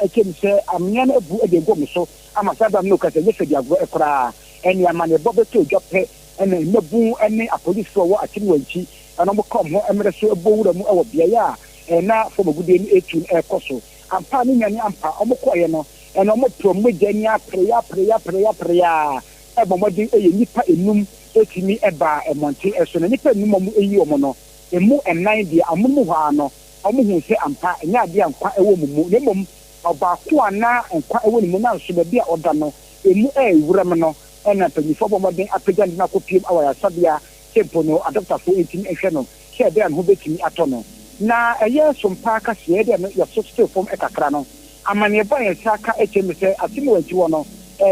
Ɛkyɛm sɛ amea no abu de agu wɔn so ama saa bere a me ne wo kasa yi, ɛnyɛ fɛ di agorɔ koraa. Ɛnne amanneɛbɔ bɛtɔ dwa pɛ na mmabun ne apolisifo a wɔwɔ Akyem Wankyi na wɔka wɔn ho mmere so bɔ wura mu wɔ beae a na fam agudeɛ no retu no rekɔ so. Ampa ne nua ne ampa, wɔkɔeɛ no na wɔpere wɔn mogya ani ara peree ara peree ara peree ara peree ara bɔ mmɔden yɛ nnipa nnum tumi baa mmɔnten so. Na nnipa nnum a wɔyi wɔn no, emu nnan deɛ amonom hɔ ara no wɔhuu sɛ ampa ɛnyɛ adeɛ a nkwa wɔ wɔn mu, na mmom ɔbaako a na nkwa wɔ ne mu nanso baabi a ɔda no, emu yɛ wuram no na mpanyimfoɔ abɔ mmɔden apagya no de no akɔpiem wɔ ayaresabea sɛ mpo no adɔkotafoɔ ntumi nhwɛ no sɛ ɛbɛyɛ a ne ho bɛtumi atɔ no. Na ɛyɛ som paa kaseɛ dɛ no yɛso tetee fam kakra no, amanneɛbɔ a yɛn nsa aka kyerɛ mu sɛ asɛm wɔ akyi hɔ no,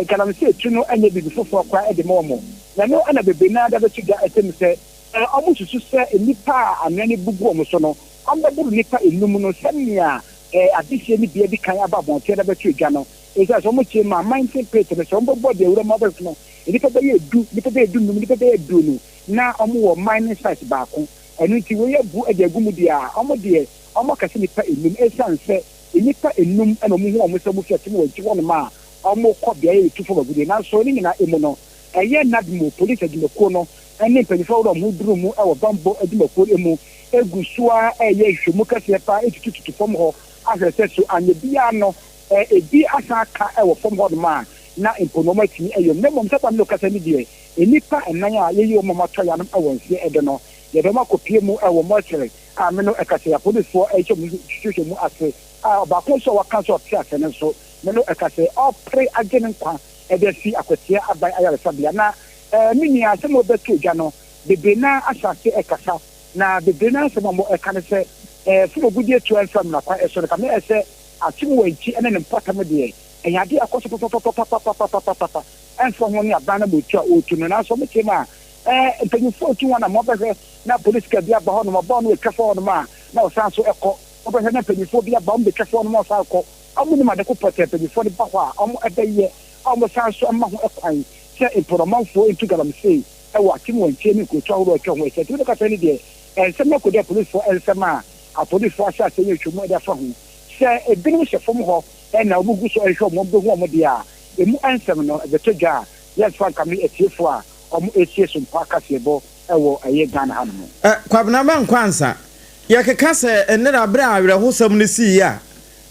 galamsey tu no nyɛ biribi foforɔ koraa de ma wɔn. Na ɛno na bebree no ara de abɛto dwa kyerɛ mu sɛ wɔsusu sɛ nnipa a anwea no bu gu wɔn so no, wɔbɛboro nnipa nnum no sɛnea adehyeɛ no bi adi kan aba abɔnten de abɛto dwa no. Esiane sɛ wɔkyerɛ mu a, Mountain Pit no, sɛ wɔbɛbɔ deɛ wuram abɛhwɛ no, nnipa bɛyɛ du, nnipa bɛyɛ dunnum, nnipa bɛyɛ aduonu, na wɔwɔ mining site baako. Ɛno nti, wei abu de agu mu deɛ a, wɔn deɛ, wɔaka sɛ nnipa nnum, esiane sɛ nnipa nnum na wɔhu wɔn sɛ wɔfi ase wɔ akyi hɔnom a wɔrekɔ beaeɛ a yɛtu fam agudeɛ. Nanso ne nyinaa mu no, ɛyɛ NADMO, polisi adwumakuo no, ne mpanyinfoɔ ahodoɔ a wɔn ho duru mu wɔ bammɔ adwumakuo no mu gu so ara reyɛ nhwehwɛmu kɛseɛ pa ara retutututu fam hɔ ahwɛ sɛ so anyɛ biara no, ebi asan aka wɔ fam hɔnom a, na mpo no wɔatumi ayam. Na mmom sɛdeɛ me ne wo kasa yi deɛ, nnipa nnan a yɛyi wɔn ma wɔatɔ yanom wɔ nseɛ ɛdɛ no, yɛde wɔn akɔpue mu wɔ mortuary a me ne wo kasa yi, apolisifoɔ rehyɛ wɔn nhwehwɛmu ase, a ɔbaako nso a wɔaka sɛ ɔte ase no nso, me ne wo kasa yi, ɔrepere agye ne nkwa de afi Akwatia Aban Ayaresabea. Na me nua, asɛm a wobɛto dwa no, bebree no ara ahyɛ ase rekasa, na bebree no ara nsɛm a wɔreka ne sɛ, Fam agudeɛ tu amfa mmara kwan so no, kame ayɛ sɛ Akyem Wankyi ne ne mpɔtam deɛ, ɛyɛ adeɛ a ɛkɔ so papapapapapapapapa, ɛmfa ho ne aban no motu a ɔretu no. Nanso wɔkyerɛ mu a, mpanyimfoɔ retu wɔn a wɔbɛhwɛ na polisi kaa bi aba hɔnom, ɔba no wɔatwa fa hɔnom a, na ɔsan nso kɔ. Wobɛhwɛ na mpanyimfoɔ bi aba, wɔbɛtwa fa hɔnom na wɔsan kɔ. Wɔnnim ade ko pɔtee a mpanyimfoɔ no ba hɔ a wɔbɛyɛ a wɔsan nso ma ho kwan sɛ mpo no ɔmanfoɔ ntu galamsey wɔ Akyem Wankyie ne nkurotoɔ ahodoɔ a atwa ho ahyia. Nti me kasa yi deɛ, nsɛm no akɔdu apolisifoɔ nsam a apolisifoɔ ahyɛ aseɛ yɛ nhwɛmu de afa ho. Sɛ ebinom hyɛ fam hɔ na wɔgu so rehwɛ wɔn, wɔbɛhu wɔn deɛ a, emu nsɛm no ɛbɛtɔ dwa a, yɛmfa nkame atiefoɔ a wɔretie Sompa kaseɛbɔ wɔ ɛyɛ Ghana hanom. Kwabena Mankwah-Ansah, Yɛkeka sɛ nnɛra berɛ a awerɛhosɛm no siiɛ a,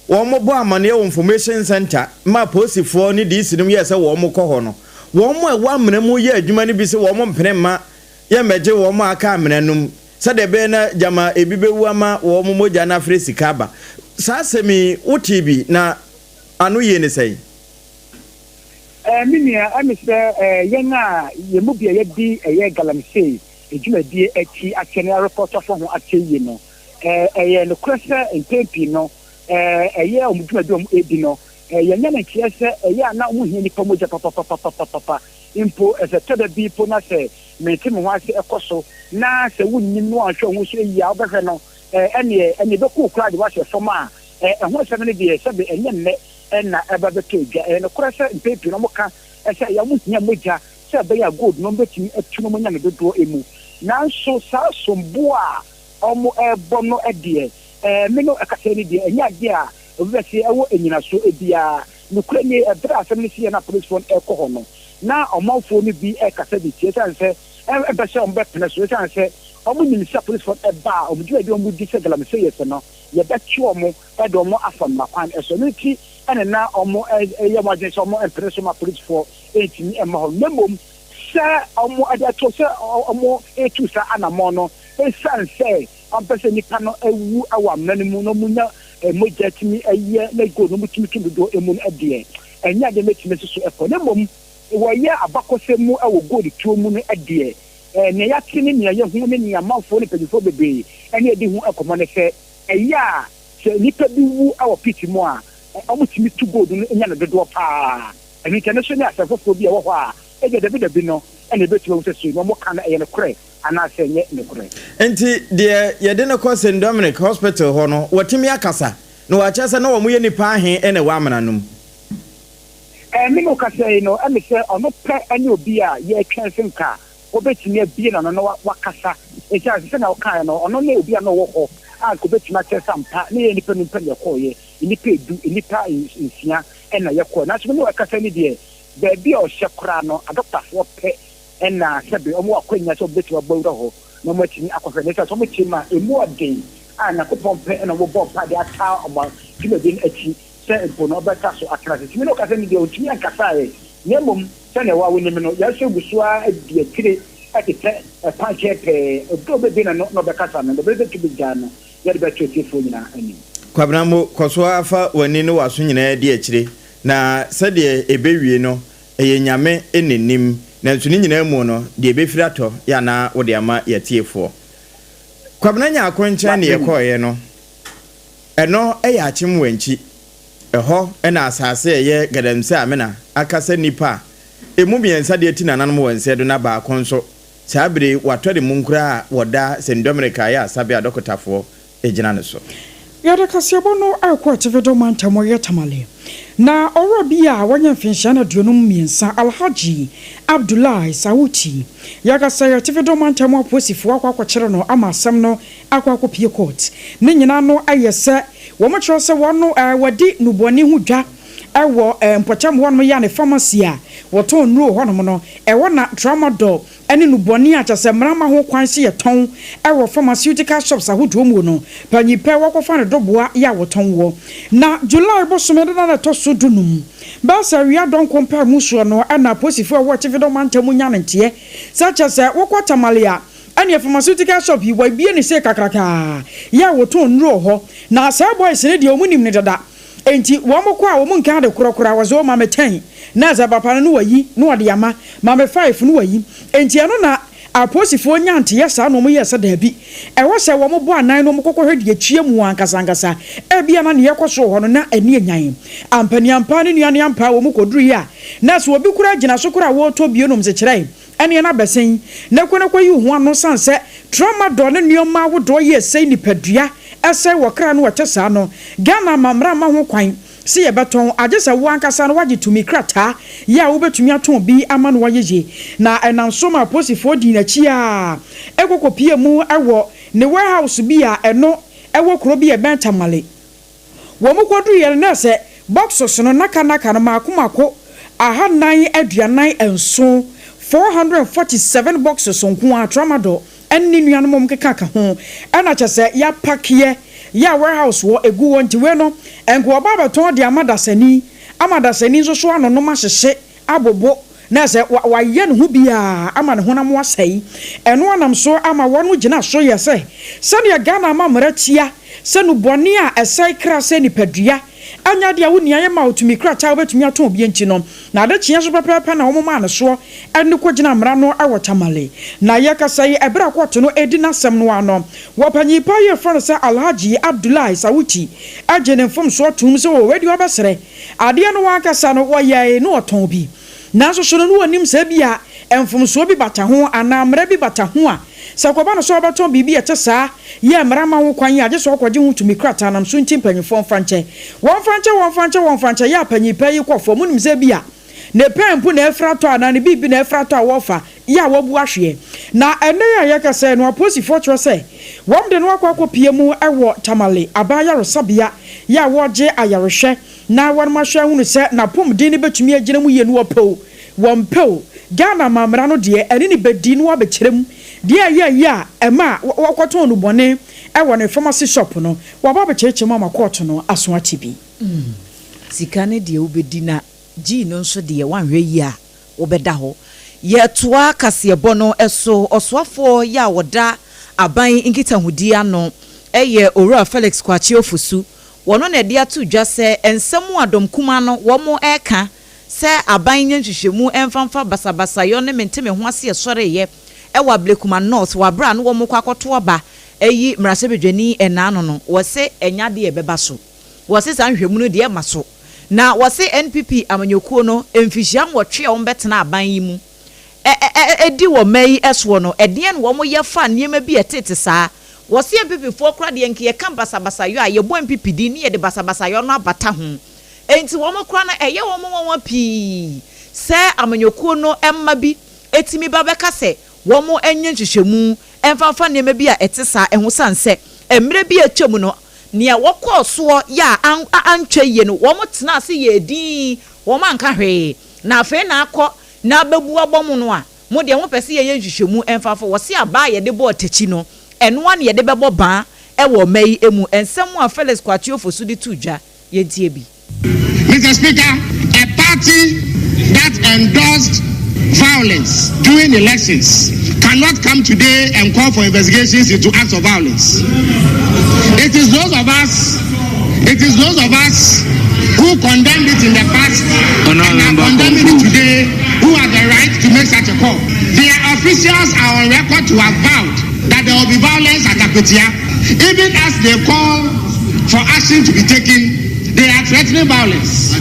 wɔbɔɔ amaneɛ wɔ Information Centre ma apolisifoɔ ne DC nom yɛɛ sɛ wɔn kɔ hɔ no, wɔn a ɛwɔ amena mu yɛ adwuma no bi se wɔn mpene mma yɛmmɛgye wɔn a aka amena no mu sɛdeɛ ɛbɛyɛ na gyama ebi bɛwu ama wɔn mogya no afrɛ sika aba. Saa asɛm yi, wotee bi na ano yie ne sɛn? Me nua, ɛne sɛ yɛn a yɛn mu bi a yɛadi ɛyɛ galamsey dwumadie akyi akyɛ na yɛarepɔtɔ afa ho akyɛ yie no, ɛyɛ nokorɛ sɛ mpɛn pii no, ɛyɛ wɔn dwumadi a wɔredi no, yɛnya no nteɛ sɛ ɛyɛ a na wɔhia nnipa mogya papapapapapa. Mpo sɛ ɛtɔ da bi mpo na sɛ mente me ho ase kɔ so, na sɛ wonnim na wɔanhwɛ wo ho so yie a, wobɛhwɛ no, ɛnneɛ, ɛnneɛ ɛbɛku wo koraa de wo ahyɛ fam a, ɛho asɛm no deɛ, sɛbe ɛnyɛ nnɛ na ɛba bɛtɔ dwa. Ɛyɛ nokorɛ sɛ mpɛn pii no wɔka sɛ ɛyɛ a wɔhia mogya sɛ ɛbɛyɛ a gold no wɔbɛtumi atu na wɔanya no dodoɔ mu. Nanso saa somboɔ a wɔrebɔ no deɛ, me no kasa yi deɛ, ɛnyɛ adeɛ a obi bɛse ɛwɔ nnyinasoɔ biara. Nokorɛ nie, ɛberɛ a asɛm no siiɛ na apolisifoɔ no rekɔ hɔ no, na ɔmanfoɔ no bi rekasa de tia ɛsiane sɛ ɛmpɛ sɛ wɔbɛpene so, ɛsiane sɛ wɔnim sɛ apolisifoɔ no ba a, wɔn dwumadi a wɔdi sɛ galamseyers no, yɛbɛkye wɔn de wɔn afa mmara kwan so. Ɛno nti na na wɔyɛ wɔn adwene sɛ wɔmpene so ma apolisifoɔ ntumi mma hɔ, na mmom sɛ wɔde ato sɛ wɔretu saa anammɔn no esiane sɛ wɔmpɛ sɛ nnipa no wu wɔ amena no mu na wɔnya mogya tumi yɛ na gold no wɔtumi tu dodoɔ mu no deɛ, ɛnyɛ adeɛ mɛtumi asi so kɔ. Na mmom wɔyɛ abakɔsɛm mu wɔ gold tuo mu no deɛ, nea yɛate ne nea yɛhu ne nea amanfoɔ ne mpanimfoɔ bebree ne adi ho nkɔmmɔ ne sɛ, ɛyɛ a sɛ nnipa bi wu wɔ pit mu a, wɔtumi tu gold no nya no dodoɔ pa ara. Ɛno nti, ɛno nso ne asɛm foforɔ bi a ɛwɔ hɔ a ebia dabidabi no na yɛbɛtumi ahu sɛ so nea wɔka no ɛyɛ nokorɛ anaasɛ ɛnyɛ nokorɛ. Enti deɛ yɛde no kɔ St. Dominic Hospital hɔ no, watumi akasa, na wakyerɛ sɛ na wɔyɛ nnipa ahe na ɛwɔ amena no mu. Me ne wo kasa yi no, ɛne sɛ ɔno pɛ ne obi a yɛretwɛn sɛ nka ɔbɛtumi abue n'ano na wakasa. Ɛsiane sɛ sɛnea wokaeɛ no, ɔno ne obi a na ɔwɔ hɔ a nka ɔbɛtumi akyerɛ sɛ ampa na yɛyɛ nnipa num pɛ na yɛkɔeɛ. Nnipa edu, nnipa nsia na yɛkɔe. Nanso me ne wo rekasa yi deɛ, baabi a ɔhyɛ koraa no, adɔkotafoɔ pɛ na sɛbe wɔwɔ akwannya sɛ wɔbɛtumi abɔ awura hɔ na wɔatumi akɔhwɛ no. Ɛsiane sɛ wɔkyerɛ mu a, ɛmu ɔden a Nyankopɔn pɛ na wɔbɔ mpae de ataa wɔn dwumadi no akyi sɛ mpo no ɔbɛtra so atena ase. Nti me ne wo kasa yi deɛ, ɔntumi ankasaeɛ, na mmom sɛdeɛ wo ara wonim no, yɛn nso gu so ara di akyire tetɛ kwankyɛn pɛɛ. Ɛberɛ a ɔbɛbue n'ano na ɔbɛkasa no, deɛ ɔbɛtu bɛgyaa no, yɛde bɛto atiefoɔ nyinaa anim. Kwabena Mo, kɔ so ara fa w'ani ne w'aso nyinaa di akyire, na sɛdeɛ ɛbɛwie no, ɛyɛ Nyame na nim, nanso ne nyinaa mu no, deɛ ɛbɛfiri atɔ yɛ anaa wode ama yɛatiefoɔ. Kwabena Nyarko nkyɛn na yɛkɔeɛ no, ɛno yɛ Akyem Wankyi, ɛhɔ na asase a ɛyɛ Galamsey Amena akasa nnipa a ɛmu mmiɛnsa deɛ ti nananom wɔ nsɛ do na baako nso Saa bere yi, wɔatɔre mu nkuraa a wɔda St. Dominic a ɛyɛ asabea a dɔkotafoɔ gyina no so. Yɛde kaseɛbɔ no rekɔ Atifi Do Mantam yɛ Tamale. Na ɔwura bi a wanya mfinhyia no 53, Alhaji Abdullahi Sauti, yɛaka sɛ Atifi Do Mantam apolisifoɔ akɔ akɔkyere no ama asɛm no akɔ akɔpue court. Ne nyinaa no yɛ sɛ wɔkyerɛ sɛ wɔn wadi nnubɔne ho dwa wɔ mpɔtam hɔnom yɛ a ne pharmacy a wɔtɔn nnuro wɔ hɔnom no, ɛhɔ na tramadol ne nnubɔne a kyerɛ sɛ mmara mma ho kwan sɛ yɛtɔn wɔ pharmaceutical shops ahodoɔ mu no, panyin pɛ wɔkɔfa no doboa yɛ a wɔtɔn wɔ. Na July bosome no da no ɛtɔ so dunum, bɛyɛ sɛ awia dɔnko mpaemu soɔ no na apolisifoɔ a ɛwɔ Atifi Dɔ mantam mu nya no nteɛ sɛ kyerɛ sɛ wokɔ Tamale a ɛneɛ pharmaceutical shop yi wɔabue no sei kakrakaa yɛ a wɔtɔn nnuro wɔ hɔ. Na saa boys no deɛ wɔn nim no dada. Enti wɔn kɔ a wɔn nka ade korɔ koraa, wɔse oh ma me ten, na sɛ papa no no wayi na ɔde ama, ma me five no wayi. Enti ɛno na apolisifoɔ nyaa nteyɛ saa na wɔn yɛɛ sɛ daabi, ɛwɔ sɛ wɔn bɔ anan na wɔn kɔkɔ hwɛ deɛ ɛtua mu ankasa ankasa, ebia na neɛ ɛkɔ so wɔ hɔ no na ani anyan. Ampaniampa ne nuane ampa wɔn kɔduruiɛ a, na sɛ obi koraa gyina so koraa a wɔretɔ bio nom sekyerɛe, Ɛneɛ na bɛsen na kɔ na kɔyi wo ho ano sane sɛ tramadol ne nnoɔma ahodoɔ yi ɛsɛe nipadua, ɛsɛe wɔ kra no ɛte saa no Ghana amammra mma ho kwan sɛ yɛbɛtɔn agye sɛ wo ankasa no woagye tumi krataa yɛ a wobɛtumi atɔn bi ama no ayɛ yie na ɛnam so ma apolisifoɔ dii n'akyi ara kɔ kɔpie mu wɔ ne warehouse bi a ɛno ɛwɔ kuro bi a ɛbɛn Tamale. Wɔkɔduruiɛ no, na sɛ boxes no nnaka nnaka no mmaako mmaako 447, 447 boxes nko ara, tramadol ne ne nuanom a wɔkeka ka ho, ɛna kyerɛ sɛ yɛapakeɛ, yɛ a warehouse hɔ, ɛgu hɔ, nti wei no, nka wɔba abɛtɔn de ama dasani, ama dasani nso so anonom ahyehye abobo, na sɛ wayɛ ne ho biara ama ne honam asɛe. Ɛno anam so ama wɔn gyina so yɛ sɛ sɛdeɛ Ghana amammara tia sɛ nnubɔne a ɛsɛe kra sɛ nipadua nyɛ adeɛ a wo nua yɛ ma wo tumi krataa a wobɛtumi atɔn bi nti no, n'adekyeɛ so pɛpɛɛpɛ na wɔmaa no soɔ de no kɔgyinaa mmara no wɔ Tamale. Na yɛkasa yi ɛberɛ a kɔɔto no redi n'asɛm no ara no, wɔpanyin pa yi a yɛfrɛ no sɛ Alhaji Abdullahi Sawuti gyee ne mfomsoɔ toom sɛ ɔwɔ wadi ɔbɛsrɛ Adeɛ no ankasa no, wɔyɛe na wɔtɔn bi. Nanso so no na wɔnim sɛ ebia mfomsoɔ bi bata ho anaa mmara bi bata ho a, sɛ ɛkɔba no sɛ ɔbɛtɔn biribi a ɛte saa, yɛ mmara mma ho kwan a, gye sɛ ɔkɔgye ho tumi krataa nam so nti mpanimfoɔ mfa nkyɛ. Wɔmfa nkyɛ, wɔmfa nkyɛ, wɔmfa nkyɛ, yɛ a panyin pa yi kɔ fam. Wonim sɛ ebia ne pɛn mpo na afiri atɔ anaa ne biribi na afiri atɔ a wɔrefa, yɛ a wɔabu ahweɛ. Na ɛnnɛ yi a yɛrekasa yi no, apolisifoɔ kyerɛ sɛ wɔde no akɔ akɔpue mu wɔ Tamale Aban Ayaresabea yɛ a wɔregye ayarehwɛ na wɔnom ahwɛ ahunu sɛ n'apomden no bɛtumi agyina mu yie no wɔpɛ o, wɔmpɛ o, Ghana amammara no deɛ ɛne no bɛdi na wɔabɛkyerɛ mu deɛ ɛyɛ yie a ɛma wɔkɔtɔn nnubɔne wɔ ne pharmacy shop no, wɔaba abɛkyerɛkyerɛ mu ama kɔɔto no aso ate bi. Sika no deɛ wobɛdi na gyii no nso deɛ woanhwɛ yie a wobɛda hɔ. Yɛtoa kaseɛbɔ no so, ɔsoafoɔ yi a ɔda aban nkitahodie ano yɛ Owura Felix Kwakye Ofosu. Wɔno na ɛde ato dwa sɛ nsɛm a dɔm kumaa no wɔn reka sɛ aban nyɛ nhwehwɛmu mfa mfa basabasayɔ ne mente me ho ase ɛsɔreeɛ wɔ Ablekuma North wɔ aberɛ a na wɔn rekɔ akɔto aba ayi mmarahyɛbadwani ɛnaano no, wɔse ɛnyɛ adeɛ a ɛbɛba so. Wɔse saa nhwehwɛmu no deɛ ɛmma so. Na wɔse NPP amanyɔkuo no mfihyia nwɔtwe a wɔbɛtena aban yi mu adi wɔ mmaa yi soɔ no, ɛdeɛn na wɔyɛ fa nneɛma bi a ɛtete saa? Wɔse NPP foɔ koraa deɛ nka yɛka basabasayɔ a, yɛbɔ NPP din ne yɛde basabasayɔ no abata ho. Enti wɔn koraa no ɛyɛ wɔn nwanwa pii sɛ amanyɔkuo no mma bi tumi ba bɛka sɛ wɔnyɛ nhwehwɛmu mfa mfa nneɛma bi a ɛte saa ho sane sɛ mmerɛ bi a atwam no. Nea wɔkɔɔ soɔ yɛ a antwa yie no, wɔn tena ase yɛ din, wɔn anka hwee. Na afei na akɔ na abɛbu abɔ mo no a, mo deɛ mopɛ sɛ yɛyɛ nhwehwɛmu ɛmfa fo. Wɔse abaa a yɛde bɔɔ Takyi no, ɛno ara na yɛde bɛbɔ baa ɛwɔ ɔma yi mu. Nsɛm a Felix Kwakye Ofosu de too dwa, yɛntie bi. Mr. Speaker, a party that endorsed violence during elections cannot come today and call for investigations into acts of violence. It is those of us who condemned it in the past and are condemning it today who have the right to make such a call. Their officials are on record to have vowed that there will be violence at Akwatia. Even as they call for action to be taken, they are threatening violence.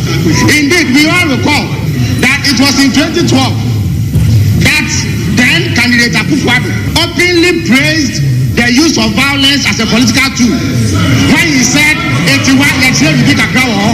Indeed, we all recall that it was in 2012 that then candidate Akufo-Addo openly praised the use of violence as a political tool when he said, "Etiwa, yɛkyerɛ bibi kakra wɔ hɔ."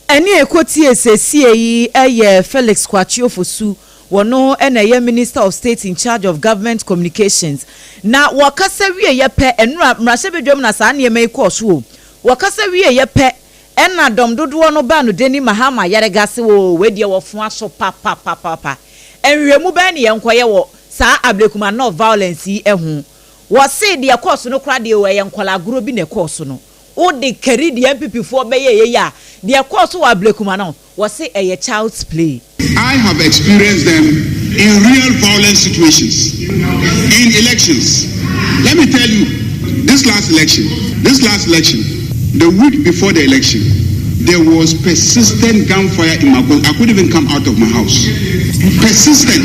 Ɛne ekotie sesie yi ɛyɛ Felix Kwakye Ofosu. Wɔno ɛna ɛyɛ Minister of State in charge of Government Communications. Na wɔkasa wie yɛ pɛ, ɛnura mmarahyɛbadwam na saa nneɛma yi kɔɔ so o. Wɔkasa wie yɛ pɛ, ɛna dɔm dodoɔ no baa no Deni Mahama Ayariga se wɔ wei deɛ wɔfoa so papapapapa. Nhwehwɛmu bɛn ne yɛn nkɔyɛ wɔ saa Ablekuma North violence yi ho? Wɔse deɛ kɔɔ so no koraa deɛ, ɛyɛ nkɔla agorɔ bi na ɛkɔɔ so no. Wode kari deɛ NPP foɔ bɛyɛ yɛ yi a, deɛ kɔɔ so wɔ Ablekuma no, wɔse ɛyɛ child's play. I have experienced them in real violent situations, in elections. Let me tell you, this last election, the week before the election, there was persistent gunfire in my I couldn't even come out of my house. Persistent.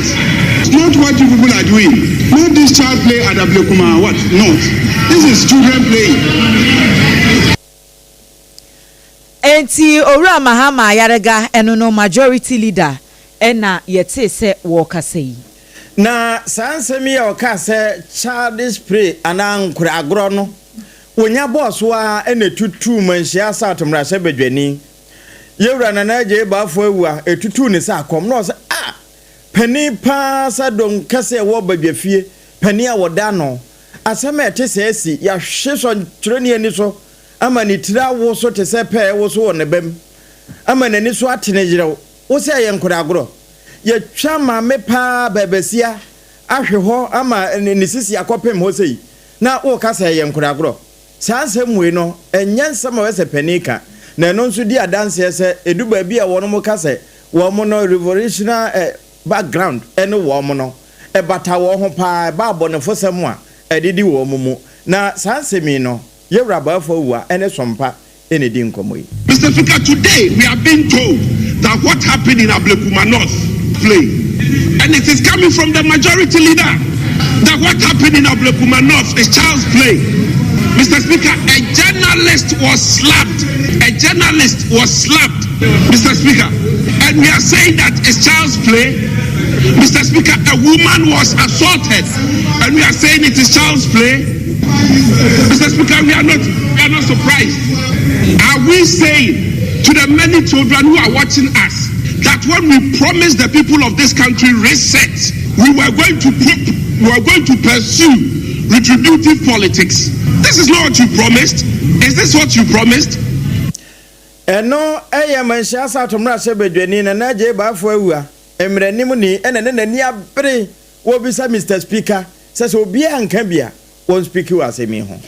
It's not what you people are doing. Not this child play at Ablekuma, what? Not. This is children playing. Enti Owura Mahama Ayariga, ɛno no majority leader, ɛna yɛte sɛ wɔrekasa yi. Na saa nsɛm yi a ɔka sɛ childish play anaa nkora agorɔ no, wonya bɔɔ so a, ɛna etutu Manhyia South mmarahyɛ badwani yɛwura Nana Agye Baafo awu a etutu ne sɛ akɔm na ɔsɛ a panin paa sɛ dɔm kɛse a ɛwɔ badwafie, panin a wɔda no asɛm a ɛte sɛ asi yɛahwe sɔntwerɛni ani so ama ne tiri awo so te sɛ pɛɛ wo so wɔ ne bam ama n'ani so ate ne yerɛw wo sɛ ɛyɛ nkora agorɔ. Yɛtwa maame paa baabasia ahwe hɔ ama ne sisi akɔpem hɔ sei na woka sɛ ɛyɛ nkora agorɔ. Saa nsɛm wei no, ɛnyɛ nsɛm a wɔsɛ panin ka, na ɛno nso di adanseɛ sɛ ɛdu baabi a wɔn ka sɛ wɔn no revolutionary background ɛne wɔn no ɛbata wɔn ho paa, ɛba abɔnefosɛm a ɛdedi wɔn mu. Na saa nsɛm yi no, yɛwura Baafo Awua ɛne Sɔmpa ɛna di nkɔmmɔ yi. Mr. Speaker, today we are being told that what happened in Ablekuma North play. And it is coming from the majority leader that what happened in Ablekuma North is child's play. Mr. Speaker, a journalist was slapped. A journalist was slapped, Mr. Speaker. And we are saying that it's child's play. Mr. Speaker, a woman was assaulted. And we are saying it is child's play. Mr. Speaker, we are not surprised. Are we saying to the many children who are watching us that when we promised the people of this country reset, we were going to pursue retributive politics? This is not what you promised. Is this what you promised? Ɛno ɛyɛ Manhyia South mmarahyɛ badwani Nana Agye Baafo awu a mmerɛnim ni, ɛna ne n'ani abere wɔbisa Mr Speaker sɛ obiara nka bi a wɔn speak wɔ asɛm yi ho.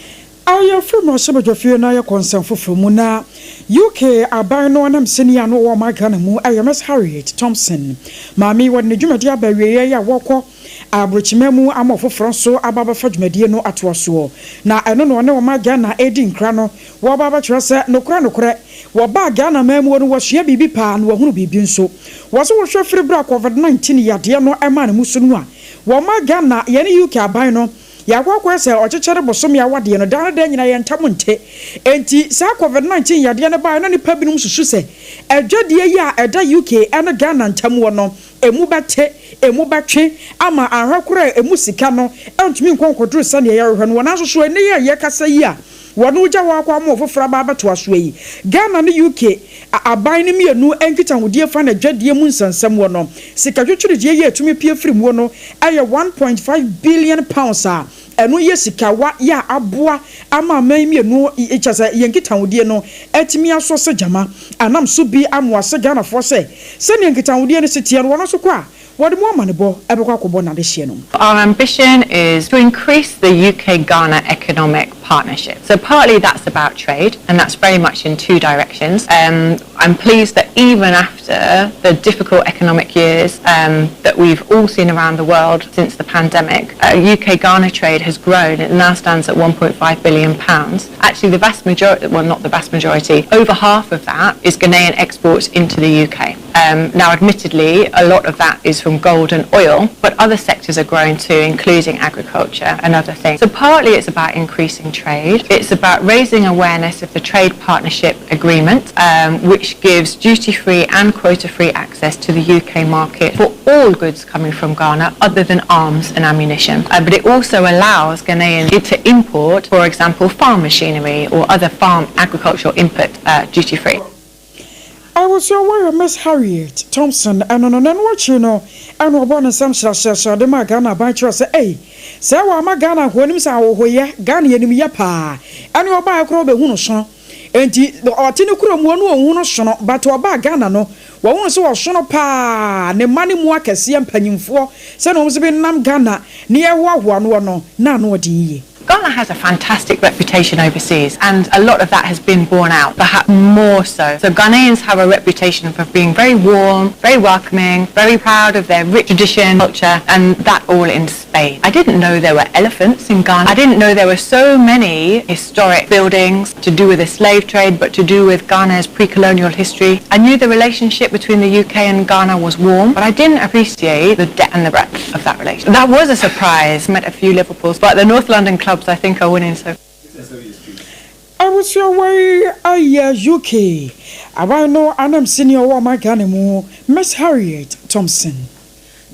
Ayɛfiri mmarahyɛbadwafie no ayɛ kɔnsɛn foforɔ mu na UK aban no anam sɛni ano wɔ ɔman Ghana mu ɛyɛ Miss Harriet Thompson. Maame yi wɔde ne dwumadi aba awieeɛ yi a wɔkɔ aburokyima mu ama ɔfoforɔ nso aba abɛfa dwumadie no atoa soɔ, na ɛno na ɔne ɔman Ghana ɛredi nkra no. Wɔba abɛkyerɛ sɛ nokorɛ nokorɛ wɔbaa Ghana man mu no, wɔsua biribi paa na wɔhunu biribi nso. Wɔ so wɔhwɛ firi berɛ a COVID-19 yadeɛ no ɛmaa ne mu so no a, wɔma Ghana yɛne UK aban no yɛakɔ akɔyɛ sɛ ɔkyekyere bosome awadeɛ no daa no da nyina yɛn ntam nte. Enti saa COVID-19 yadeɛ no baeɛ na nipa binom susu sɛ adwadeɛ yi a ɛda UK ɛne Ghana ntam wɔ no emu bɛte, emu bɛtwe ama ahwɛ koraa emu sika no ɛntumi nkɔ nkɔduru sɛdeɛ yɛrehwɛ no. Wɔn nso so ɛnɛ yi a yɛkasa yi a wɔn gya wɔ akɔ ama ɔfoforɔ aba abɛtoa so yi, Ghana ne UK aban no mmienu nkitahodie fa na adwadeɛ mu nsɛnsɛm wɔ no, sika twitwiridie yi a ɛtumi pie firi mu no ɛyɛ £1.5 billion a. Ɛno yɛ sikawa yɛ a aboa ama aman mmienu kyerɛ sɛ yɛn nkitahodie no atumi asɔ sɛ gyama. Anam so bi amoa sɛ Ghanafoɔ sɛ sɛdeɛ nkitahodie no si teɛ no wɔn nso kɔ a wɔde mu amanebɔ ɛbɛkɔ akɔbɔ n'adehyeɛ no. Our ambition is to increase the UK-Ghana economic partnership. So partly that's about trade, and that's very much in two directions. I'm pleased that even after the difficult economic years that we've all seen around the world since the pandemic, UK-Ghana trade has grown. It now stands at £1.5 billion. Actually, the vast majority, well, not the vast majority, over half of that is Ghanaian exports into the UK. Now, admittedly, a lot of that is from gold and oil, but other sectors are growing too, including agriculture and other things. So partly it's about increasing trade. It's about raising awareness of the Trade Partnership Agreement, which gives duty-free and quota-free access to the UK market for all goods coming from Ghana, other than arms and ammunition. But it also allows Ghanaians to import, for example, farm machinery or other farm agricultural input duty-free. Abusua wɔyɛ Miss Harriet Thompson ɛno no n'ano akyi no ɛna ɔbɔ ne nsɛm hyerɛhyerɛhyerɛ de ma Ghana aban kyerɛ sɛ ei sɛ wɔama Ghana ahoɔ anim sɛ ahohoyɛ Ghana yɛnim yɛ paa ɛne ɔbaa korɔ bɛhu no sono enti ɔte ne kurom wɔ no ɔhu no sono, but ɔbaa Ghana no wɔhunu sɛ wɔsono paa ne mma ne mu akɛseɛ mpanyimfoɔ sɛne wɔn nso bi nam Ghana ne yɛhoahoa noɔ no na ano ɔden yie. Ghana has a fantastic reputation overseas, and a lot of that has been borne out, perhaps more so. So Ghanaians have a reputation for being very warm, very welcoming, very proud of their rich tradition, culture, and that all in spades. I didn't know there were elephants in Ghana. I didn't know there were so many historic buildings to do with the slave trade, but to do with Ghana's pre-colonial history. I knew the relationship between the UK and Ghana was warm, but I didn't appreciate the depth and the breadth of that relationship. That was a surprise. Met a few Liverpools, but the North London clubs, I think, are winning so. Abusua wei ayɛ UK aban no anam sini ɔwɔ ɔman Ghana mu, Miss Harriet Thompson.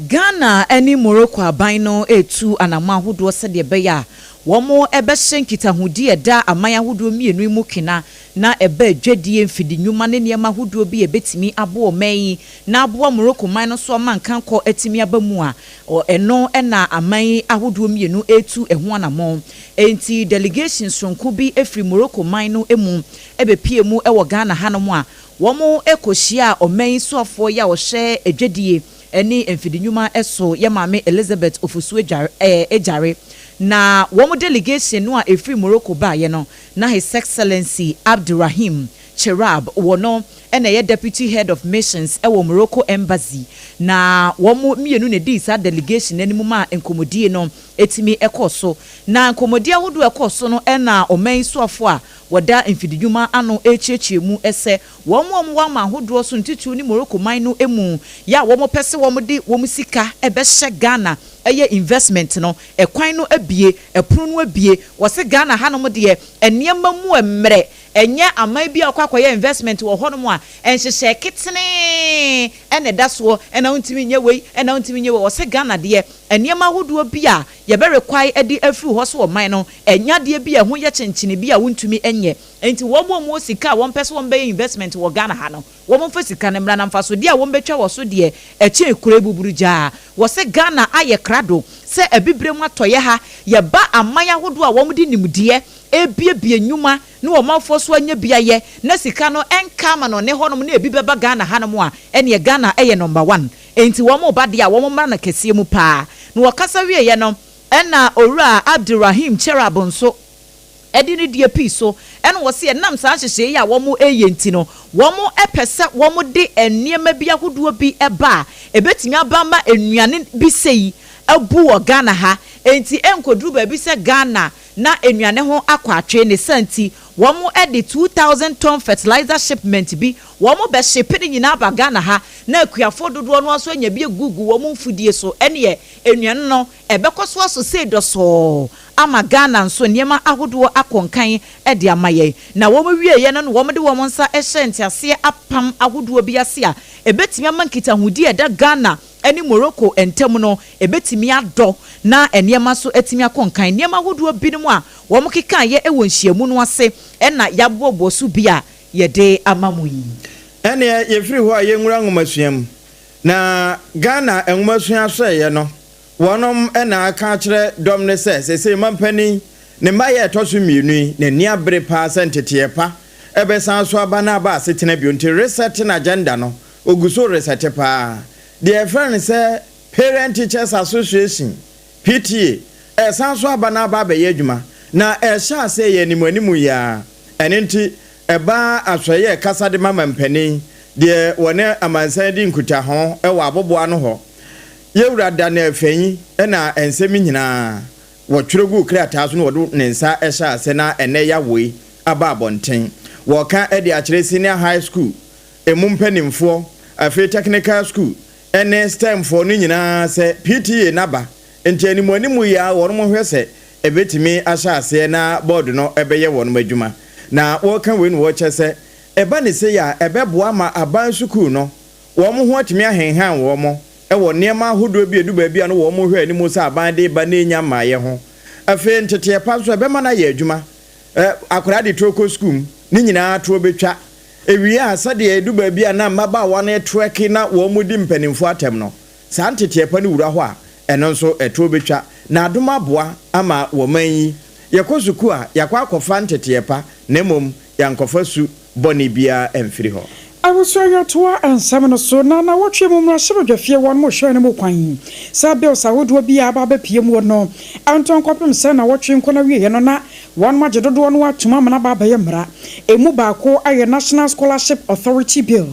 Ghana ne Morocco aban no etu anamɔ ahodoɔ sɛdeɛ ɛbɛyɛ a wɔn bɛhyɛ nkitahodi ɛda aman ahodoɔ mmienu yi mu kena na ɛbɛ adwadie mfidi nnwuma ne nneɛma ahodoɔ bi a ɛbɛtumi aboa ɔman yi na aboa Morocco man no so ama nkankɔ atumi aba mu a ɛno ɛna aman ahodoɔ mmienu etu ɛho anammɔn. Enti delegation sonko bi efiri Morocco man no mu ɛbɛpie mu ɛwɔ Ghana hanom a wɔn kɔhyia ɔman yi soafoɔ yi a ɔhyɛ adwadie ɛne mfidi nnwuma ɛso, yɛ Maame Elizabeth Ofosu Agyare. Na wɔn delegation no a efiri Morocco baayɛ no na His Excellency Abdulrahim Cherab wɔ no ɛna ɛyɛ deputy head of missions ɛwɔ Morocco Embassy, na wɔn mmienu na edi saa delegation anim ma nkɔmɔdie no etimi ɛkɔ so. Na nkɔmɔdie ahodoɔ ɛkɔ so no ɛna ɔman soafo a wɔda mfididwuma ano ɛrekyerɛkyerɛ mu ɛsɛ wɔn a wɔwɔ ama ahodoɔ so ntitiriw ne Morocco man no mu yɛ a wɔn pɛ sɛ wɔn de wɔn sika ɛbɛhyɛ Ghana ɛyɛ investment no, ɛkwan no abie, ɛpono no abie. Wɔsɛ Ghana hanom deɛ nneɛma mu mmerɛ ɛnyɛ aman bi a ɔkɔ akɔyɛ investment wɔ hɔnom a nhyehyɛ ketene ɛna ɛda soɔ ɛna ntumi nyɛ wei ɛna ntumi nyɛ wei. Wɔsɛ Ghana deɛ nneɛma ahodoɔ bi a yɛbɛrekwae ɛde afiri hɔ so ɔman no ɛnya adeɛ bi a ɛho yɛ kyenkyene bi a wontumi nyɛ. Nti wɔn a wɔn sika a wɔn pɛ sɛ wɔn bɛyɛ investment wɔ Ghana ha no, wɔn mfa sika no mmra na mfasodeɛ a wɔn bɛtwa wɔ so deɛ ɛkyɛn kuro buburu gyaa. Wɔsɛ Ghana ayɛ krado sɛ abibire mu atɔyɛ ha yɛba aman ahodoɔ a wɔn de nimdeɛ ebiebie nnwuma ne wɔn afoɔ so anya bi ayɛ na sika no ɛnka ama no ne hɔnom na ebi bɛba Ghana hanom a ɛneɛ Ghana ɛyɛ number one. Nti wɔn ba deɛ a wɔn mmra no kɛseɛ mu paa. Na wɔkasa wieɛ no ɛna Owura Abdulrahim Cherab nso ɛde ne deɛ pii so ɛna wɔsi ɛnam saa nhyehyɛ yi a wɔn ɛyɛ nti no wɔn ɛpɛ sɛ wɔn de nneɛma bi ahodoɔ bi ɛba a ebetumi aba ma nnuane bi sɛ abu wɔ Ghana ha nti ɛnkoduru baabi sɛ Ghana na nnuane ho akɔ atwe ne sa. Nti wɔn de 2,000 ton fertilizer shipment bi wɔn bɛ ship ne nyinaa aba Ghana ha na akuafoɔ dodoɔ no nso anya bi egugu wɔn mfudie so. Ɛneɛ nnuane no ɛbɛkɔ so aso sei dɔsɔɔ ama Ghana nso nneɛma ahodoɔ akɔ nkan de ama yɛn. Na wɔn wieɛ no no wɔn de wɔn nsa hyɛ nteaseɛ apam ahodoɔ bi ase a ebetumi ama nkitahodi a ɛda Ghana ne Morocco ntam no ebetumi adɔ na nneɛma nso atumi akɔ nkan. Nneɛma ahodoɔ binom a wɔn keka yɛ wɔ nhyiamu no ase ɛna yɛaboaboa so bi a yɛde ama mo yi. Ɛneɛ yɛfiri hɔ a yɛnwura nwomasua mu na Ghana nwomasua sɛeɛ no. Wɔnom na aka akyerɛ dɔm no sɛ seesei mampanin ne mma yɛ ɛtɔ so mmienu yi n'ani abere paa sɛ nteteɛ pa ɛbɛsan so aba na aba asetena bio nti resetting agenda no ɔgu so resɛte paa. Deɛ yɛfrɛ no sɛ Parent Teachers Association, PTA, ɛresan so aba na aba abɛyɛ adwuma na ɛrehyɛ aseɛ yɛ animuanimu yi ara. Ɛno nti ɛbaa asoɛeɛ ɛkasa de ma mampanin deɛ wɔne amansan di nkutaho wɔ aboboano hɔ. Yɛwura Daniel Fenyi na nsɛm yi nyinaa wɔtwerɛ guu krataa so na wɔde ne nsa hyɛɛ ase na ɛnnɛ yawoe aba abɔnten. Wɔreka de akyerɛ Senior High School ɛmu mpanimfoɔ, afei Technical School ne STEM foɔ no nyinaa sɛ PTA no aba nti animuanimu yi ara wɔnom hwɛ sɛ ɛbɛtumi ahyɛ aseɛ na bɔɔdo no bɛyɛ wɔnom adwuma. Na wɔreka wei na wɔrekyɛ sɛ ɛba ne sei a ɛbɛboa ma aban sukuu no Wɔn ho atumi ahenhan wɔn wɔ nneɛma ahodoɔ bi a ɛdu baabi a na wɔhwɛ anim sɛ aban de reba na ɛnnya mmaeɛ ho. Afei nteteɛ pa nso, ɛbɛma no ayɛ adwuma. Akwadaa de toɔ kɔ sukuu mu, ne nyinaa toɔ bɛtwa. Ɛwie a, sɛdeɛ ɛdu baabi a na mmabaawa no retrɛke na wɔredi mpanimfoɔ atɛm no, saa nteteɛ pa no wura hɔ a, ɛno nso ɛtoɔ bɛtwa. Na adom aboa ama wɔ man yi, yɛkɔ sukuu a, yɛakɔ akɔfa nteteɛ pa, na mmom yɛankɔfa su bɔne biara amfiri hɔ. Abusua yɛtoa nsɛm no so na nawɔtwe mu mmarahyɛbadwafie wɔn mo hwɛ no mu kwan sɛ bills ahodoɔ bi a aba abɛpue muo no ntɔn kɔpem sɛ nawɔtwe nkɔ nawieɛ no na wɔn agye dodoɔ no atom amena aba abɛyɛ mmara. Ɛmu baako yɛ National Scholarship Authority Bill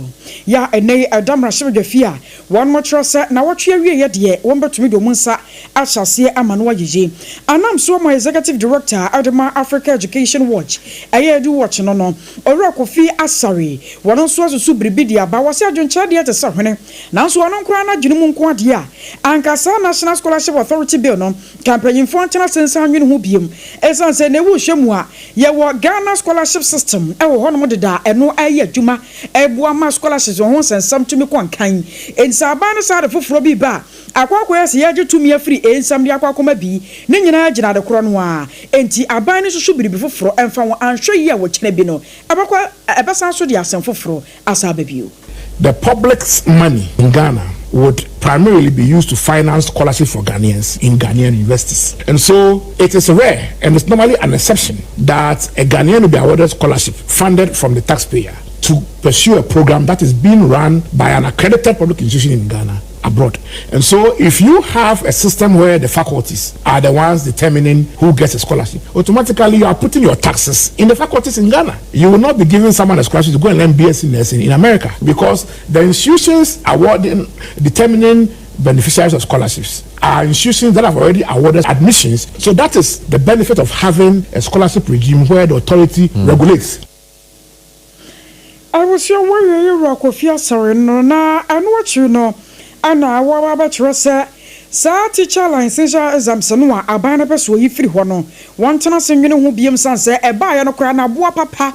yɛ a ɛnnɛ yi ɛda mmarahyɛbadwafie a Wɔkyerɛ sɛ nawɔtwe awieɛ deɛ wɔbɛtumi de wɔn nsa ahyɛ aseɛ ama no ayɛ yie. Anam so ama Executive Director de ma Africa Education Watch, ɛyɛ Edu Watch no no, Owura Kofi Asare, wɔn nso asusu biribi de aba. Wɔse adwenkyerɛ deɛ te sɛ hwene, nanso ɔno nko ara n'adwene mu nko adeɛ a, anka saa National Scholarship Authority Bill no, nka mpanyinfoɔ ntena ase nsan nwene ho biom. Ɛsiane sɛ na wohwɛ mu a, yɛwɔ Ghana Scholarship System wɔ hɔnom deda a ɛno ɛyɛ adwuma Ɛboa ma scholarships ho nsɛnsɛm tumi kɔ nkan. Enti sɛ aban no saa ade foforɔ bi reba a, akɔ akɔyɛ sɛ yɛregye tumi afiri A nsam de akɔ akɔma B. Ne nyinaa gyina ade korɔ no ara. Enti aban no susu biribi foforɔ mfa ho, anhwɛ yie a wɔ kyena bi no, ɛbɛkɔ ɛbɛsan so de asɛm foforɔ asan aba bio. The public's money in Ghana would primarily be used to finance scholarships for Ghanaians in Ghanaian universities. And so it is rare and it's normally an exception that a Ghanaian will be awarded scholarship funded from the taxpayer to pursue a program that is being run by an accredited public institution in Ghana abroad. And so if you have a system where the faculties are the ones determining who gets a scholarship, automatically you are putting your taxes in the faculties in Ghana. You will not be giving someone a scholarship to go and learn BSc nursing in America because the institutions awarding, determining beneficiaries of scholarships are institutions that have already awarded admissions. So that is the benefit of having a scholarship regime where the authority regulates. Abusua wɔawie Yewura Kofi Asare no na ɛno akyiri no na wɔaba abɛkyerɛ sɛ saa teacher licensure exams no a aban no pɛ sɛ ɔyi firi hɔ no wɔntena ase nwene ho biom sane sɛ ɛbaeɛ no koraa no aboa papa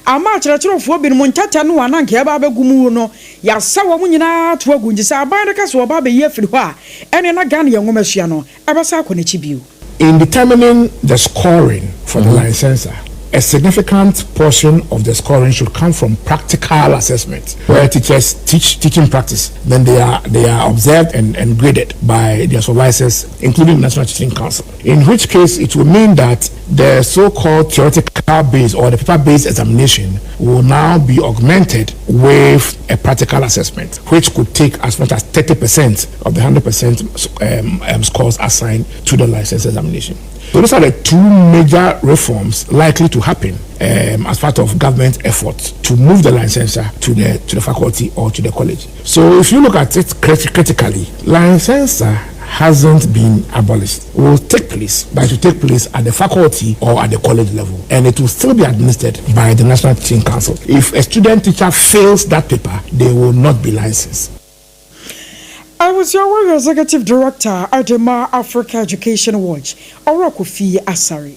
ama akyerɛkyerɛfoɔ binom ntɛtɛ no a na anka ɛreba abɛgu mu no yɛasa wɔn nyinaa ato agu nti sɛ aban no ka sɛ wɔba abɛyi afiri hɔ a ɛneɛ na Ghana yɛn nwomasua no ɛbɛsan akɔ n'akyi bio. In determining the scoring for the licensor, a significant portion of the scoring should come from practical assessment, where teachers teach teaching practice, then they are they are observed and, and graded by their supervisors, including the National Teaching Council. In which case, it will mean that the so-called theoretical base or the paper-based examination will now be augmented with a practical assessment, which could take as much as 30% of the 100% scores assigned to the license examination. So those are the two major reforms likely to happen as part of government efforts to move the licensure to the faculty or to the college. So if you look at it critically, licensure hasn't been abolished. It will take place, but it will take place at the faculty or at the college level, and it will still be administered by the National Teaching Council. If a student teacher fails that paper, they will not be licensed. Abusua wɔyɛ Executive Director de ma Africa Education Watch, Owura Kofi Asare.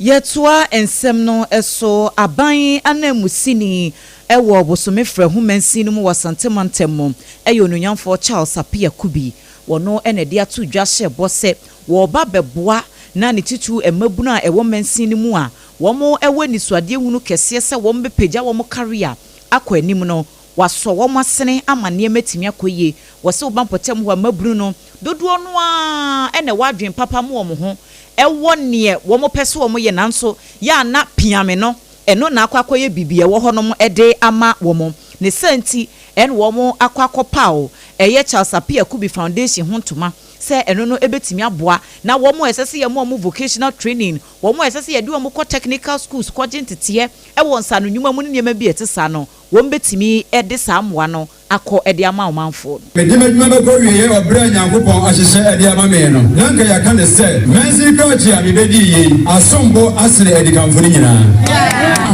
Yɛtoa nsɛm no so, Aban ananmusini wɔ Bosome Frɛho mansin no mu wɔ Asante mantam mu yɛ Onuonyamfoɔ Charles Appiah Kubi. Wɔno na ɛde ato dwa hyɛ bɔ sɛ wɔreba abɛboa na ne titiriw mmabunu a ɛwɔ mansin no mu a wɔn wɔ anisoadeɛ hunu kɛseɛ sɛ wɔn bɛpagya wɔn career akɔ anim no. Wasɔ wɔn asene ama nneɛma atumi akɔ yie. Wɔse woba mpɔtam hɔ a, mmabunu no dodoɔ no ara na ɛwɔ adwene papa ma wɔn ho wɔ neɛ wɔpɛ sɛ wɔyɛ nanso yɛ a na piame no ɛno na akɔ akɔyɛ biribi a ɛwɔ hɔnom de ama wɔn. Ne saa nti ɛna wɔn akɔ akɔpaw ɛyɛ Charles Appiah Kubi Foundation ho ntoma sɛ ɛno no ɛbɛtumi aboa na wɔn a ɛsɛ sɛ yɛma wɔn vocational training, wɔn a ɛsɛ sɛ yɛde wɔn kɔ technical schools kɔgye nteteɛ wɔ nsaano nnwuma mu ne nneɛma bi a ɛte saa no, wɔbɛtumi de saa mmoa no akɔ de ama ɔmanfoɔ no. Mede m'adwuma bɛkɔ awieɛ wɔ berɛ a Nyankopɔn ahyehyɛ de ama me no, na anka yɛaka no sɛ, Mansin krakye a mebɛdii yei asom bo asene adikanfo no nyinaa.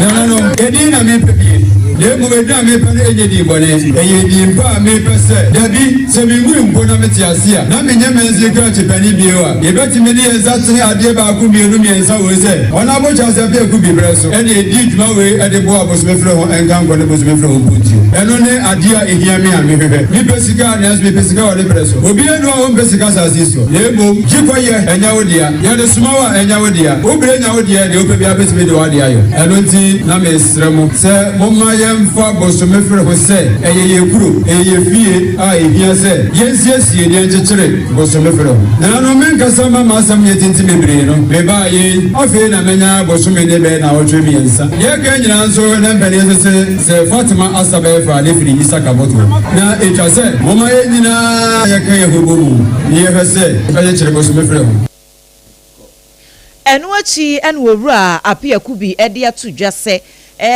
Nananom, edin na mepɛ bie, na mmom edin a mepɛ no nyɛ din bɔne, ɛyɛ din pa a mepɛ sɛ, dabi, sɛ mewui mpo na mete ase a, na menyɛ mansin krakye panin bio a, yɛbɛtumi de yɛn nsa tene adeɛ baako, mmienu, mmiɛnsa wei sɛ, Honourable Charles Apiaku bi berɛ so ɛna ɛdii dwuma wei de boaa Bosomefrɛ ho nkankɔ ne Bosomefrɛ ho mpuntuo. Ɛno ne adeɛ a ɛhia me a mehwehwɛ. Mepɛ sika, nanso mepɛ sika wɔ ne berɛ so. Obiara nni hɔ a ɔmpɛ sika asase yi so, na mmom gye kɔyɛ, ɛnyɛ wo dea. Yɛde soma wo a, ɛnyɛ wo dea. Wo berɛ nya wo deɛ, deɛ wopɛ biara bɛtumi de w'adeɛ ayɔ. Ɛno nti na mesrɛ mo sɛ momma yɛmfa Bosomefrɛ ho sɛ ɛyɛ yɛn kuro, ɛyɛ yɛn fie a ɛhia sɛ yɛnsiesie na yɛnkyekyere. Bosome frɛ ho. Nananom, menkasa mma m'asɛm nyɛ tenten bebree no, mebaa yei, afei na manya bosome ne bɛyɛ naawɔtwe miensa. Deɛ ɛka nyinaa nso, na mpanin nso se, sɛ Fatima asa bɛyɛ fa ne firi Isaka bɔtoɔ. Na etwa sɛ, momma yɛn nyinaa yɛka yɛn ho bɔ mu, na yɛhwɛ sɛ yɛbɛkyekyere bosome frɛ ho. Ɛno akyi na Owura Appiah Kubi de ato dwa sɛ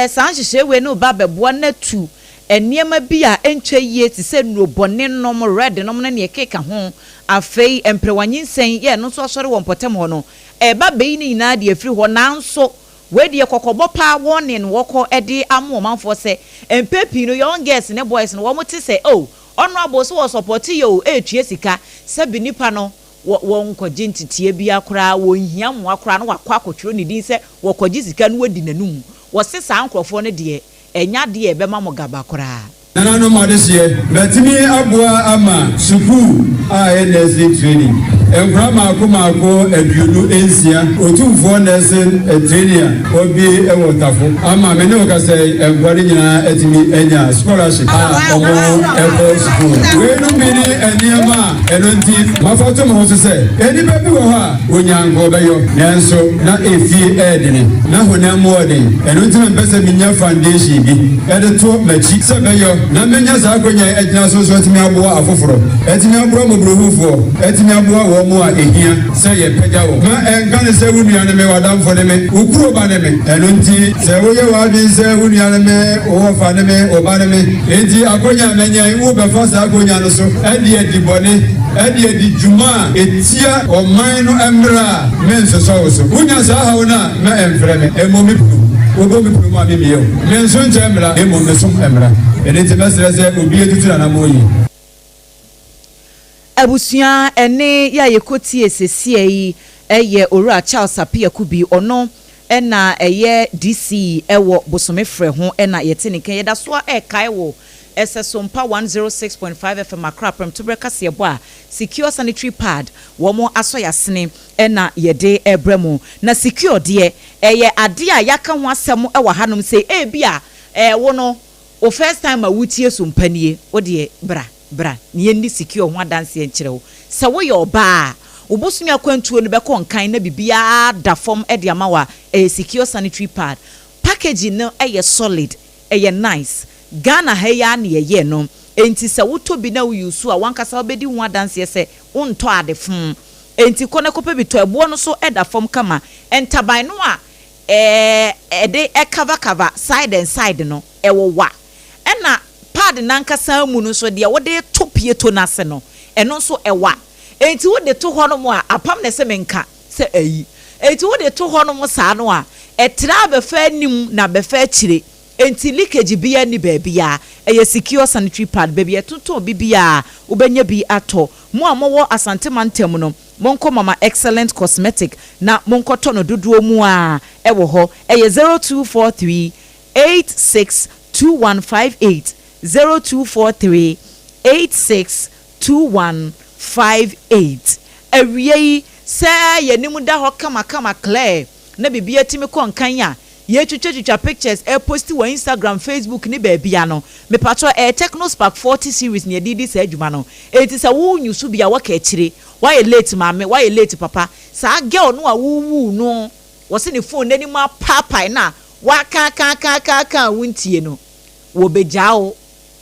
saa nhyehyɛe wei no reba abɛboa no atu nneɛma bi a ɛntwa yie te sɛ nnuro bɔne nom, red nom ne nea ɛkeka ho. Afei mperewa nyinsɛn yɛ ɛno nso asɔre wɔ mpɔtam hɔ no, ɛreba abɛyi ne nyinaa de afiri hɔ. Nanso wei deɛ kɔkɔbɔ paa warning wɔkɔ de ama ɔmanfoɔ sɛ mpɛn pii no young girls ne boys no wɔte sɛ oh honourable sɛ wɔsupporte yɛ o ɛretua sika sɛbe nipa no Wɔ wɔnkɔgye nteteɛ biara koraa, wɔnhia mmoa koraa na wakɔ akɔtwerɛ ne din sɛ wɔkɔgye sika na wadi n'anum. Wɔse saa nkorɔfoɔ no deɛ, ɛnyɛ adeɛ a ɛbɛma mo gaba koraa. Nananom adehyeɛ bɛtumi aboa ama sukuu a ɛyɛ nursing training nkwadaa mmaako mmaako 26, Otumfoɔ Nursing Training a wɔabue wɔ Tafo ama me ne wo kasa yi, nkwadaa no nyinaa atumi anya scholarship a wɔkɔ sukuu. Weinom bi ne nneɛma a. Ɛno nti, mafa ato me ho so sɛ, nnipa bi wɔ hɔ a, wɔnya anka wɔbɛyɔ, nanso na efie yɛ dene, na honam mu wɔ den. Ɛno nti na mepɛ sɛ menya foundation bi de to m'akyi sɛ mɛyɔ, na menya saa akwanya yi agyina so nso atumi aboa afoforɔ, atumi aboa mmɔborɔhunufoɔ, atumi aboa wɔn a ɛhia sɛ yɛpagya wɔn. Ma ɛnka no sɛ wo nua ne me, w'adamfo ne me, wo kuro ba ne me. Ɛno nti, sɛ woyɛ w'adwene sɛ wo nua ne me, wo wɔfa ne me, wo ba ne me, enti akwanya a manya yi, wobɛfa saa akwanya no so de adi bɔne, de adi dwuma a etia ɔman no mmara a, mensosɔ wo so. Wunya saa haw no a, mma ɛmfrɛ me. Mmɔ me punu. Wobɔ me punu mu a, mimmie wo. Menso nkyɛ mmara, na mmom mesom mmara. Ɛno nti mɛsrɛ sɛ obi atutu n'anammɔn yie. Abusua ɛne yɛ a yɛkɔtie sesia yi yɛ Owura Charles Appiah Kubi, ɔno na ɛyɛ DC wɔ Bosome Frɛ ho na yɛte ne nka. Yɛda so ara rekae wo Ɛsɛ Sompa 106.5 FM Accra Prɛmtoberɛ kaseɛbɔ a Secure Sanitary Pad wɔn asɔ yɛasene na yɛde rebrɛ mo. Na Secure deɛ ɛyɛ adeɛ a yɛaka ho asɛm wɔ hanom sei, ebia wo no wo first time a woretie Sompa nie, wo deɛ bra. Bra na yɛnni Secure ho adanseɛ nkyerɛ wo. Sɛ woyɛ ɔbaa a, wo bosome akwantuo no bɛkɔ nkan na biribiara da fam de ama wo a, ɛyɛ Secure Sanitary Pad. Packaging no yɛ solid, ɛyɛ nice. Ghana ha yi ara na yɛyɛɛ no, enti sɛ wotɔ bi na wo use a, w'ankasa wobɛdi ho adanseɛ sɛ wontɔ ade fo. Enti kɔ na kɔpɛ bi tɔ. Ɛboɔ no nso da fam kama. Ntaban no a ɛde cover cover side and side no, ɛwowa. Ɛna pad no ankasa mu no nso, deɛ wode reto pieto no ase no, ɛno nso ɛwa. Enti wode to hɔnom a, apam na ɛsɛ menka sɛ ayi. Enti wode to hɔnom saa no a, ɛtra abɛfa anim na abɛfa akyire. Enti leakage biara nni baabiara. Ɛyɛ secure sanitary pad. Baabi a yɛtontɔn bi biara, wobɛnya bi atɔ. Mo a mowɔ Asante mantam no, monkɔ Mama Excellent Cosmetic na monkɔtɔ no dodoɔ mu ara wɔ hɔ. Ɛyɛ 0243 862158 0243 862158 Awiei, sɛ yɛn anim da hɔ kamakama clear na biribiara tumi kɔ nkan a, Yɛretwitwatwitwa pictures reposti wɔ Instagram, Facebook ne baabia no, mepakyɛw ɛyɛ Tecno Spark 40 series na yɛde redi saa adwuma no. Enti sɛ wo nyusu bi a woaka akyire, woayɛ late maame, woayɛ late papa, saa girl no a wowuu no wɔse ne phone n'anim apaapae no a woakaakaakaaka a wontie no, wɔbɛgyaa wo,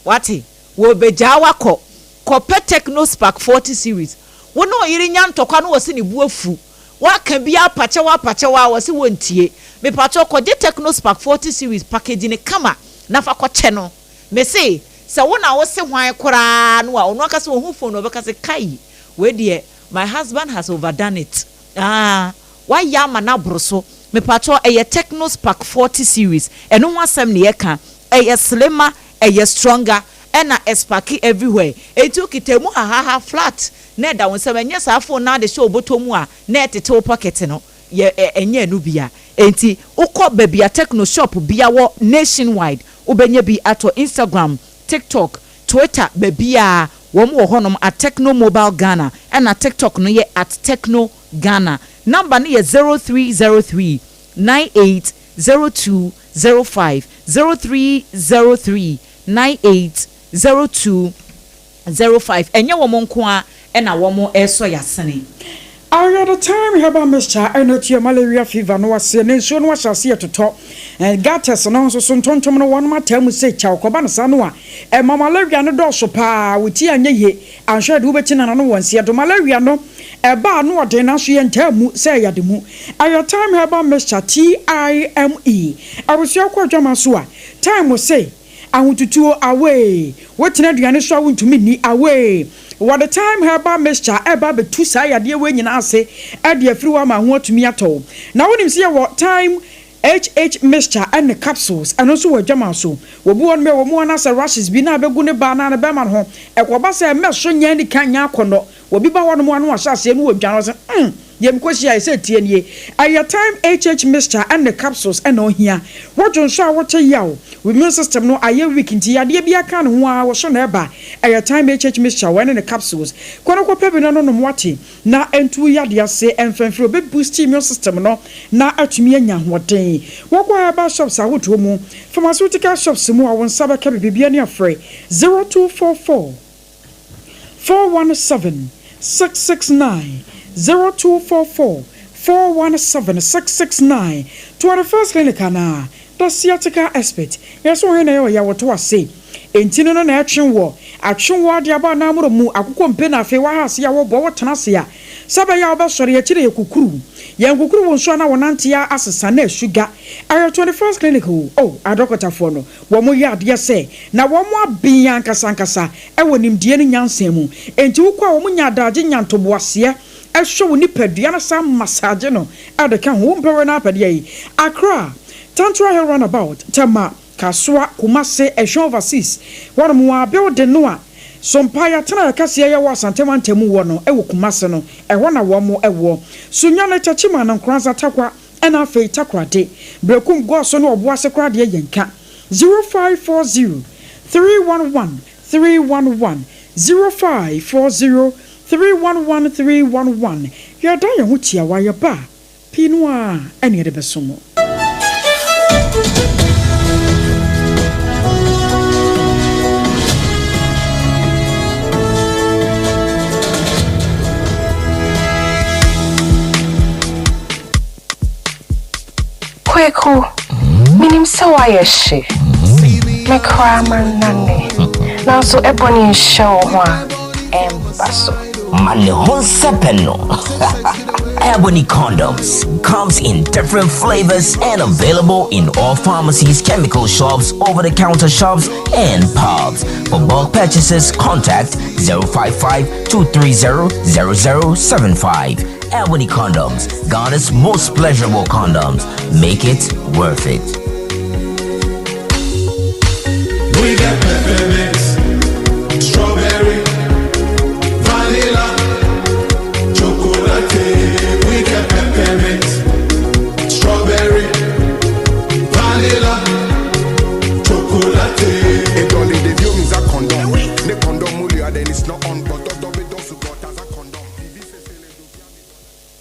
woate? Wɔrebɛgyaa wo akɔ. Kɔpɛ Tecno Spark 40 series. Wo ne ɔyere nya ntɔkwa na wɔse ne bo afu. Woaka bi apakyɛw apakyɛw a wɔse wɔntie. Mepakyɛw kɔgye Tecno Spark 40 series package no kama na fa kɔkyɛ no. Mese sɛ wo na wose hwan koraa no a ɔno ankasa ɔhu phone no ɔbɛka sɛ kai wei deɛ my husband has overdone it. Aah Wayɛ ama no aboro so. Mepakyɛw ɛyɛ Tecno Spark 40 series ɛno ho asɛm na yɛka. Ɛyɛ slimmer, ɛyɛ stronger, ɛna ɛsparke everywhere. Enti wokita emu hahaha flat na ɛda wo nsam. Ɛnyɛ saa phone no ara de hyɛ wo bɔtɔ mu a na ɛtete wo pocket no. Yɛ ɛnyɛ ɛno bi a. Enti wokɔ baabi a Tecno shop bia wɔ nationwide wobɛnya bi atɔ. Instagram, TikTok, Twitter baabiara wɔn wɔ hɔnom at Tecno Mobile Ghana ɛna TikTok no yɛ at Tecno Ghana number no yɛ 0303 98 02 05, 0303 98 02 05. Ɛnyɛ wɔn nko ara na wɔresɔ yɛn asene. Ayɛ the time herbal mixture ɛna ɛtua malaria fever no aseɛ na nsuo no ahyɛ aseɛ totɔ gutters no nso so ntontom no wɔnom ataa mu sɛ kyaw kɔba no saa no a ɛma malaria no dɔɔso paa wo ti anyɛ yie anhwɛ de wobɛti nana no wɔ nseɛ do malaria no ɛba ano ɔden nanso yɛntaa mmu sɛ ɛyɛ ade mu ayɛ thyme herbal mixture TIME abusua kɔ adwaman so a thyme se Ahotutuo, away! Wotena aduane so a wontumi nni, away! Wɔde Thyme Herbal Mixture reba abɛtu saa yadeɛ wei nyinaa ase de afiri hɔ ama ho atumi atɔ wo. Na wonim sɛ yɛwɔ Thyme HH Mixture ne Capsules, ɛno nso wɔ adwaman so. Obi wɔ hɔnom a ɛwɔ mu anaasɛ rashes bi na abɛgu ne baa anaa ne bɛrima no ho, ɛkɔba sɛ mmɛso nyɛ anika nyɛ akɔnnɔ. Obi ba hɔnom a na wahyɛ aseɛ na ɔdwane, ɔse, Umm, deɛ mekɔhyiaeɛ sɛ tie nie. Ɛyɛ Thyme HH Mixture ne Capsules na ohia. Wodwo nso a wote yaw, wo immune system no ayɛ weak nti yadeɛ biara ka ne ho ara wo so na ɛba. Ɛyɛ Thyme HH Mixture wɔ ɛne ne Capsules. Kɔ na kɔpɛ bi na no nom wate na ɛntu wo yadeɛ ase, ɛmfɛmfiri, ɔbɛ boost immune system no na atumi anya ahoɔden. Wɔkɔ herbal shops ahodoɔ mu, pharmaceutical shops mu a wo nsa bɛka bi, biribiara ni a frɛ 0244. 417 669 0244 417 669 To the first clinic anaa The Sciatica Expert Yɛ sɛ ɔhe na ɛyɛ ɔya wɔto ase Enti no no na ɛtwe wɔ Atwe wɔ ade aba anaa amoro mu Akokɔ mpe na afei waha ase a wɔbɔ wo tena ase a Sɛ ɛbɛyɛ a wobɛsɔre akyire yɛ kukuru Yɛn kukuru wo nso a na wɔnante a asesa na asuga Ɛyɛ 21st clinic o Oh adɔkotafoɔ no Wɔyɛ adeɛ sɛ na wɔaben ankasa ankasa wɔ nimdeɛ ne nyansa mu. Enti wokɔ a wɔnya adagye nya ntoboaseɛ hwɛ wo nipadua no san massage no de ka ho. Wompɛ wei na apɛ deɛ yi? Accra, Tantra Hill Runabout, Tema, Kasoa, Kumasi, Ehwɛn Overseas, hɔnom a building no a Sompa yɛatena yɛkaseɛ yɛwɔ Asante mantam mu wɔ no wɔ Kumasi no, ɛhɔ na wɔn wɔ. Sunyani, Techiman, Nkoranza, Tarkwa, Ɛna afei Takoradi, Berekum Goaso ne Ɔboase koraa deɛ yɛnka. 0540 311 311 0540 311 311 Yɛda yɛn ho tiawa, yɛba a, pii no ara ɛne yɛde bɛso mo. Kweku, minim sɛ woayɛ hye. Me koraa mannane. Nanso ɛbɔne nhyɛ wo ho a, ɛmba so. Ma ne ho nsɛpɛ no. Ebony condoms comes in different flavors and available in all pharmacies, chemical shops, over-the-counter shops, and pubs. For bulk purchases, contact 055 230 0075. Ebony Condoms, Ghana's most pleasurable condoms. Make it worth it. We get peppermint, strawberry, vanilla, chocolate. We get peppermint, strawberry, vanilla, chocolate.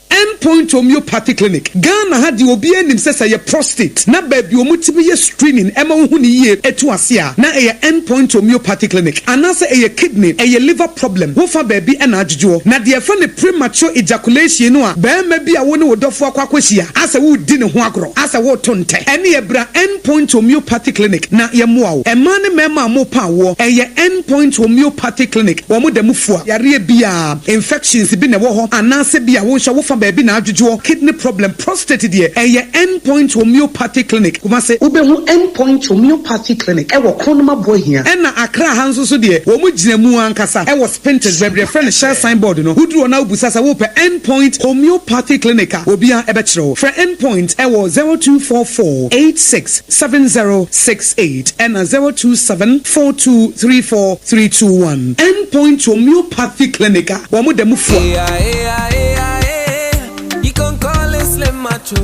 Endpoint Point Homeopathy Clinic, Ghana ha deɛ obiara nim sɛ sɛ ɛyɛ prostate na baabi a wɔtumi yɛ screening ma wohu no yie tu ase a, na ɛyɛ End Point Homeopathy Clinic. Anaasɛ ɛyɛ kidney, ɛyɛ liver problem, wofa baabi na adwodwoɔ. Na deɛ yɛfrɛ no premature ejaculation no a, barima bi a wo ne wo dɔfoɔ akɔ akɔhyia, asɛ woredi ne ho agorɔ, asɛ woreto ntɛ, ɛneɛ bra End Point Homeopathy Clinic na yɛmmoa wo. Mmaa ne mmarima a morepa awoɔ, ɛyɛ End Point Homeopathy Clinic, wɔn da mu fua yareɛ biara, infections bi na ɛwɔ hɔ anaasɛ bi a wo nso wofa baabi na adwodwoɔ, kidney problem, prostate deɛ, ɛyɛ End Point Homeopathy Clinic, Kumasi. Wobɛhu End Point Homeopathy Clinic wɔ Kronum Aboahia. Ɛna Accra ha nso so deɛ, wɔn gyina mu ankasa wɔ Spintex, baabi a yɛfrɛ no Shell sign board no. Woduru hɔ na wobisa sɛ wopɛ End Point Homeopathy Clinic a, obiara bɛkyerɛ wo. Frɛ End Point wɔ 0244 86 7068 ɛna 027 4234 321. End Point Homeopathy Clinic a wɔn da mu fua. You can call it Slim Macho.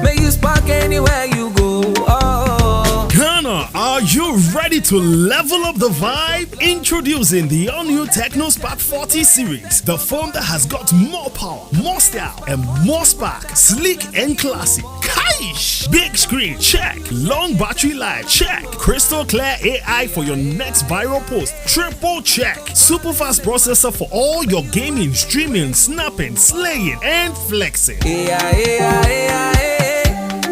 May you spark anywhere you go. Oh. Ghana, are you ready to level up the vibe? Introducing the all new Tecno Spark 40 series, the phone that has got more power, more style, and more spark. Sleek and classy. Kaish! Big screen, check. Long battery life, check. Crystal clear AI for your next viral post, triple check. Super fast processor for all your gaming, streaming, snapping, slaying, and flexing. Yeah, yeah, yeah, yeah.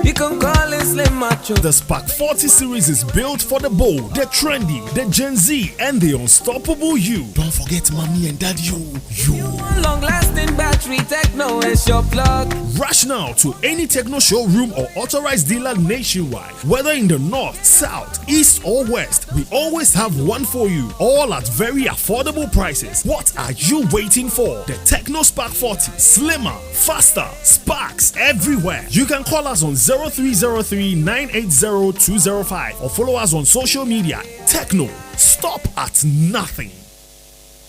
You can call it Slim Macho. The Spark 40 series is built for the bold, the trendy, the Gen Z, and the unstoppable you. Don't forget mommy and daddy, you. You. Long lasting battery, Tecno is your plug. Rush now to any Tecno showroom or authorized dealer nationwide. Whether in the north, south, east, or west, we always have one for you. All at very affordable prices. What are you waiting for? The Tecno Spark 40, slimmer, faster, sparks everywhere. You can call us on 0303 980 205 or follow us on social media. Tecno, stop at nothing.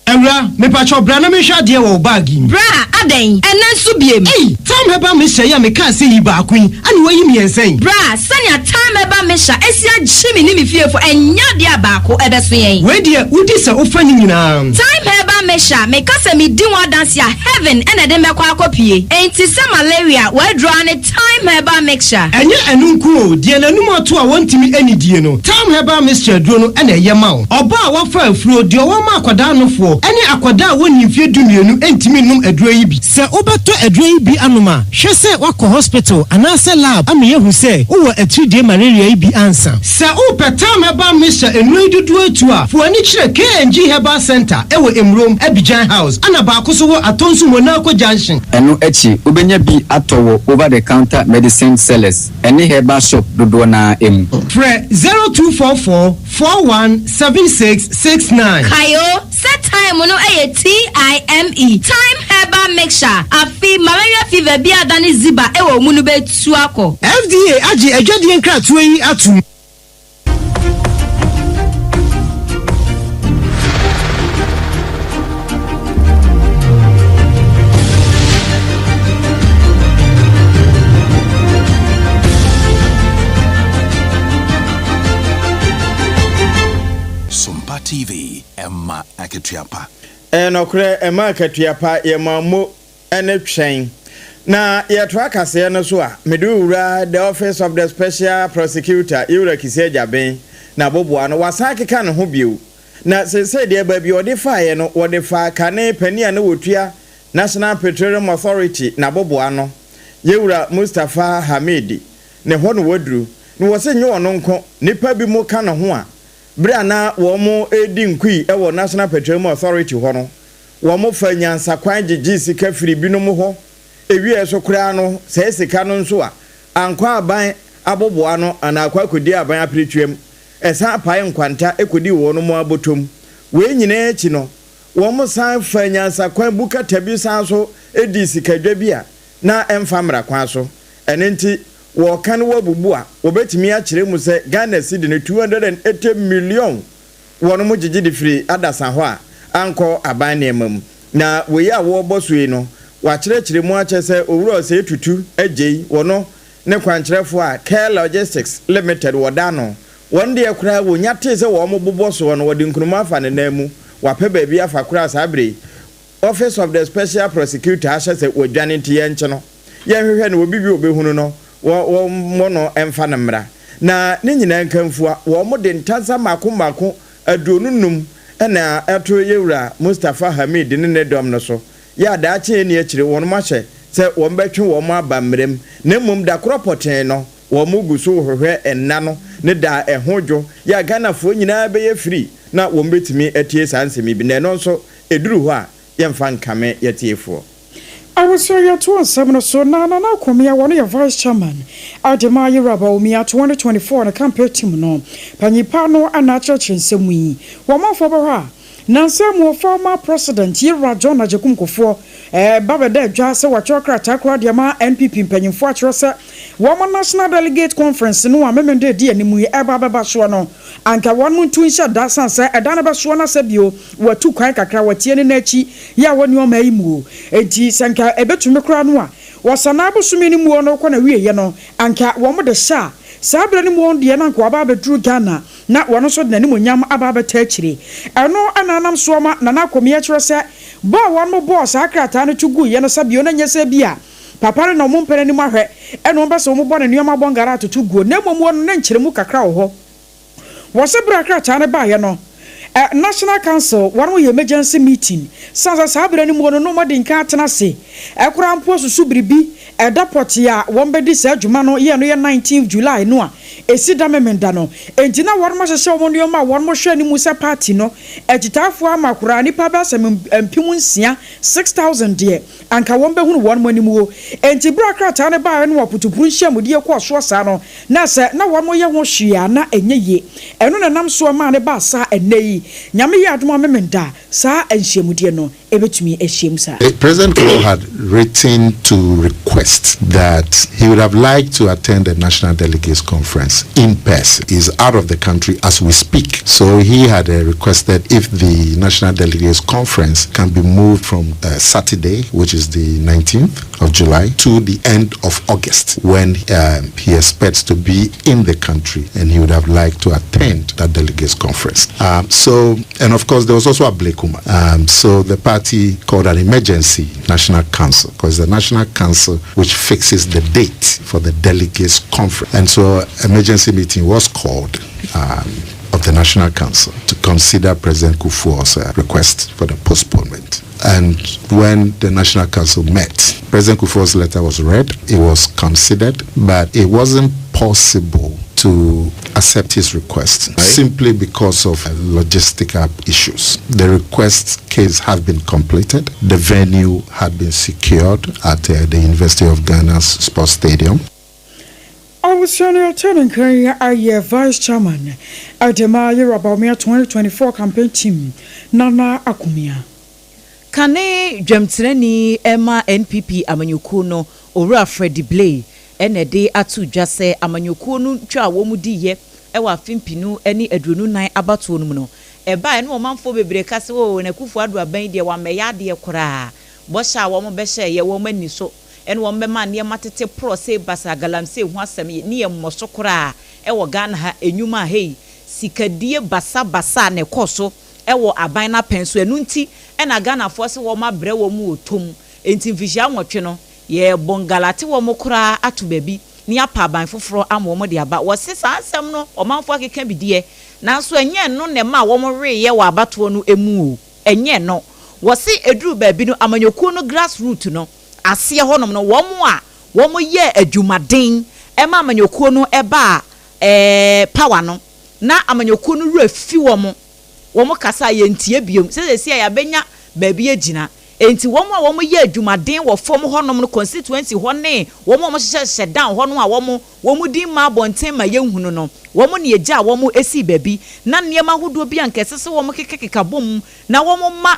Awura, mepakyɛw bra na menhwɛ adeɛ wɔ wo bag yi mu. Bra, adɛn? Ɛnnɛ nso biem? Ei! Thyme Herbal Mixture yi a mekaa sɛ yi baako yi, ɛna woayi mmiɛnsa yi? Bra, sɛnea Thyme Herbal Mixture asi agye me ne me fiefo, ɛnyɛ adeɛ a baako ɛbɛso yɛn. Wei deɛ, wodi sɛ wofa ne nyinaa. Thyme Herbal Mixture, meka sɛ medi ho adanse a, heaven na ɛde mɛkɔ akɔpue. Enti sɛ malaria, w'aduro ara ne Thyme Herbal Mixture. Ɛnyɛ ɛno nko o, deɛ n'anum ato a wɔntumi nnidie no, Thyme Herbal Mixture aduro no na ɛyɛ ma wo. Ɔbaa a wafa afuro, deɛ ɔwɔ ma akwadaa nofoɔ, ne akwadaa a wɔnnii mfeɛ dumienu ntumi nnom aduro yi bi. Sɛ wobɛtɔ aduro yi bi anom a, hwɛ sɛ woakɔ hospital anaasɛ lab ama yɛahu sɛ wowɔ atiridie malaria yi bi ansa. Sɛ wopɛ Thyme Herbal Mixture nnuro yi dodoɔ atu a, fa w'ani kyerɛ KNG Herbal Centre wɔ Emurom, Abidjan House, ɛna baako nso wɔ Atonsu Monaco Junction. Ɛno akyi, wobɛnya bi atɔ wɔ over the counter medicine sellers ne herbal shop dodoɔ no ara mu. Frɛ 0244 41 76 69. Kae o sɛ thyme no yɛ TIME, Thyme Herbal Mixture, afe malaria fever bi a adane ziba wɔ wo mu no bɛtu akɔ. FDA agye adwadie nkratoɔ yi atom. Sompa TV, ɛma akatua pa. Ɛyɛ nɔkorɛ, ɛma akatua pa, yɛma mo ne twɛn. Na yɛtoa kaseɛ no so a, mede wo wura The Office of the Special Prosecutor, Yewura Kissi Agyabeng, n'aboboa no, wasan akeka ne ho bio. Na seesei deɛ baabi a ɔde faeɛ no, wɔde faa kane panin a na wɔtua National Petroleum Authority n'aboboa no, Yewura Mustapha Hamid, ne hɔ na waduru. Na wɔse nyɛ ɔno nko, nnipa binom ka ne ho a, berɛ a na wɔredi nkui wɔ National Petroleum Authority hɔ no, Wɔfaa nyansakwan gyegyee sika firii binom hɔ. Ewiee so koraa no, saa sika no nso a ankɔ aban aboboano anaa akɔ akɔdi aban aperetuam. Ɛsan paee nkwanta kɔdii wɔn abɔtɔm. Wei nyinaa akyi no, wɔsan faa nyansakwan bu kata bi san so dii sikadwa bi a na ɛmfa mmara kwan so. Ɛno nti, wɔreka no wɔabubu a, wɔbɛtumi akyerɛ mu sɛ Ghana cedi no 280 million Wɔnom gyegye de firi adasa hɔ a ankɔ aban nneɛma mu. Na wei a wɔrebɔ so yi no, wɔakyerɛkyerɛ mu akyɛ sɛ Owura Osei Tutu Adjei wɔ no ne kwankyerɛfoɔ a Care Logistics Limited wɔ da ano. Wɔn deɛ koraa wɔnya tee sɛ wɔn bobɔ soɔ no wɔde nkunumu afa ne nan mu. Wapɛ baabi afa koraa saa berɛ yi. Office of the Special Prosecutor ahyɛ sɛ wadwane nti yɛnkye no. yɛnhwehwɛ no obi bi obɛhunu no wɔmmɔ no mfa no mmra. Na ne nyinaa nkamfua, wɔde ntansa mmaako mmaako 25 na ɛto Yɛwura Mustapha Hamid ne ne dɔm no so. Yɛ a daakye a ɛnni akyire wɔn ahyɛ sɛ wɔbɛtwe wɔn aba mmara mu, na mmom da korɔ pɔtee no wɔn gu so rehwehwɛ nna no ne da a ɛho dwo yɛ a Ghanafoɔ nyinaa bɛyɛ firi na wɔn bɛtumi atie saa nsɛm yi bi, na ɛno nso ɛduru hɔ a yɛmfa nkame yɛtiefoɔ. Abusua yɛtoa nsɛm no so na Nana Akomea wɔno yɛ Vice Chairman de ma Yewura Bawumia 2024 ne campaign team no panyin pa no na akyerɛkyerɛ nsɛm mu yi wɔ amanfoɔ bɛhɔ a nansa mu former President Yewura John Agyekum Kufuor ba bɛda adwa sɛ wɔatwerɛ krataa koraa de ama NPP mpanyinfoɔ akyerɛ sɛ wɔn National Delegate Conference no a Memenda edi anim yi ɛba abɛba soɔ no anka wɔn ntu nhyɛ da sane sɛ ɛda no bɛsoɔ na sɛ bio Watu kwan kakra, watie ne nan akyi yɛ a wɔ nneɛma yi mu o. Enti sɛ anka ɛbɛtumi koraa no a, wɔ Sanaa bosome no muo no rekɔ n'awieɛ no, anka wɔn de hyɛ a, saa berɛ no muo deɛ na anka waba abɛduru Ghana na wɔn nso de n'animuonyam aba abɛta akyire. Ɛno na anam soɔ ma Nana Akomea kyerɛ sɛ, bɔ a wɔn bɔɔ saa krataa no to guiɛ no sɛ bio na nyɛ sɛ ebia papa no na wɔn mpɛ n'anim ahwɛ ɛna wɔn pɛ sɛ wɔn bɔ ne nneɛma bɔngara atoto guo na mmom wɔ no na nkyerɛmu kakra wɔ hɔ. Wɔ se berɛ a krataa no baeɛ no, National Council wɔn yɛ emergency meeting sane sɛ saa berɛ no muo no na wɔn adi nkan atena ase koraa mpo asusu biribi ɛda pɔtee a wɔn bɛdi saa dwuma no yɛ no yɛ 19th July no a ɛsi da Memenda no enti na wɔn ahyehyɛ wɔn nneɛma a wɔn hwɛ anim sɛ party no akyitaafoɔ ama koraa nnipa bɛyɛ sɛ 6000, 6000 deɛ anka wɔbɛhunu wɔn aniwuo. Enti berɛ a krataa no baeɛ no aputupuru nhyiamudie kɔɔ soɔ saa no, na sɛ na wɔyɛ ho hwee a na ɛnyɛ yie. Ɛno na ɛnam soɔ maa no baa saa ɛnnɛ yi. Nyame yɛ adom a Memenda saa nhyiamudie no ɛbɛtumi ahyiam saa. President Kufuor had written to request that he would have liked to attend the National Delegates Conference in person. He's out of the country as we speak. So he had uh, requested if the National Delegates Conference can be moved from uh, Saturday, which is the 19th of July, to the end of August, when um, he expects to be in the country and he would have liked to attend that delegates conference. Um, so, and of course, there was also Ablekuma. Um, so the party called an emergency national council because the national council which fixes the date for the delegates conference. And so emergency meeting was called um, of the National Council to consider President Kufuor's request for the postponement. And when the National Council met, President Kufuor's letter was read, it was considered, but it wasn't possible to accept his request right. simply because of logistical issues. The request case had been completed. The venue had been secured at the University of Ghana's sports stadium. Abusua no yɛtee ne nka yi ayɛ Vice Chairman de ma Yewura Bawumia 2024 Campaign Team, Nana Akomea. Kane dwamtenani ma NPP amanyɔkuo no, Owura Freddie Blay na ɛde ato dwa sɛ amanyɔkuo no ntwa a wɔn diiɛ wɔ afe 2024 abatoɔ no mu no, ɛbaeɛ na ɔmanfoɔ bebree ka sɛ oo na Akufo Addo aban yi deɛ wammɛyɛ adeɛ koraa, bɔhyɛ a wɔn bɛhyɛeɛ wɔn anni so, ɛna wɔn bɛma nneɛma tete porɔ sei basaa, galamsey ho asɛm yi ne yɛ mmɔso koraa wɔ Ghana ha, nnwuma a hei, sikadie basa basa na ɛkɔ so wɔ aban no apɛn so, ɛno nti na Ghanafoɔ se wɔn abrɛ wɔn wɔ tɔ mu, enti mfihyia nwɔtwe no yɛrebɔ ngalate wɔn koraa ato baabi na yɛapɛ aban foforɔ ama wɔn de aba. Wɔse saa nsɛm no ɔmanfoɔ akeka bi deɛ, nanso ɛnyɛ ɛno na ɛmaa wɔn weeɛ wɔ abatoɔ no mu o, ɛnyɛ ɛno. Wɔse ɛduruu baabi no amanyɔkuo no grass root no aseɛ hɔnom no wɔn a wɔyɛɛ adwumaden ma amanyɔkuo no baa power no, na amanyɔkuo no werɛ fi wɔn, wɔn kasa a yɛntie biom, sɛ seesei a yɛabɛnya baabi agyina. Enti wɔn a wɔyɛ adwumaden wɔ fam hɔnom no, constituency hɔ ne wɔn a wɔhyehyɛhyehyɛ down hɔ no a wɔn wɔn din mma abɔnten ma yɛnhunu no, wɔn na yɛgyaa wɔn sii baabi, na nneɛma ahodoɔ bi a anka ɛsɛ sɛ wɔkekakeka bom na wɔma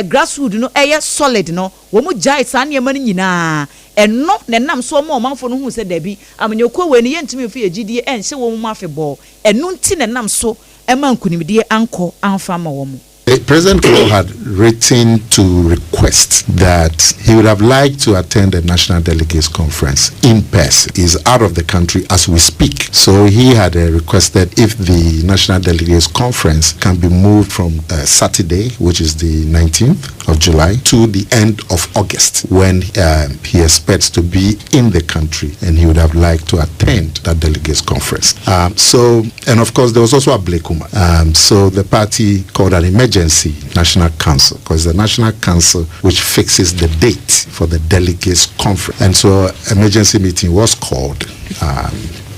grassroot no yɛ solid no, Wɔgyaee saa nneɛma no nyinaa. Ɛno na ɛnam so ma ɔmanfoɔ no huu sɛ dabi, amanyɔkuo wei no yɛntumi mfa yɛn gyidie nhyɛ wɔn mu afebɔɔ. Ɛno nti na ɛnam so ma nkunimdie ankɔ amfa amma wɔn. President Kufuor had written to request that he would have liked to attend the National Delegates Conference in person. He's out of the country as we speak. So he had requested if the National Delegates Conference can be moved from Saturday, which is the 19th of July, to the end of August, when he expects to be in the country and he would have liked to attend that delegates conference. So, and of course, there was also Ablekuma. So the party called an emergency national council, because the national council which fixes the date for the delegates conference. And so emergency meeting was called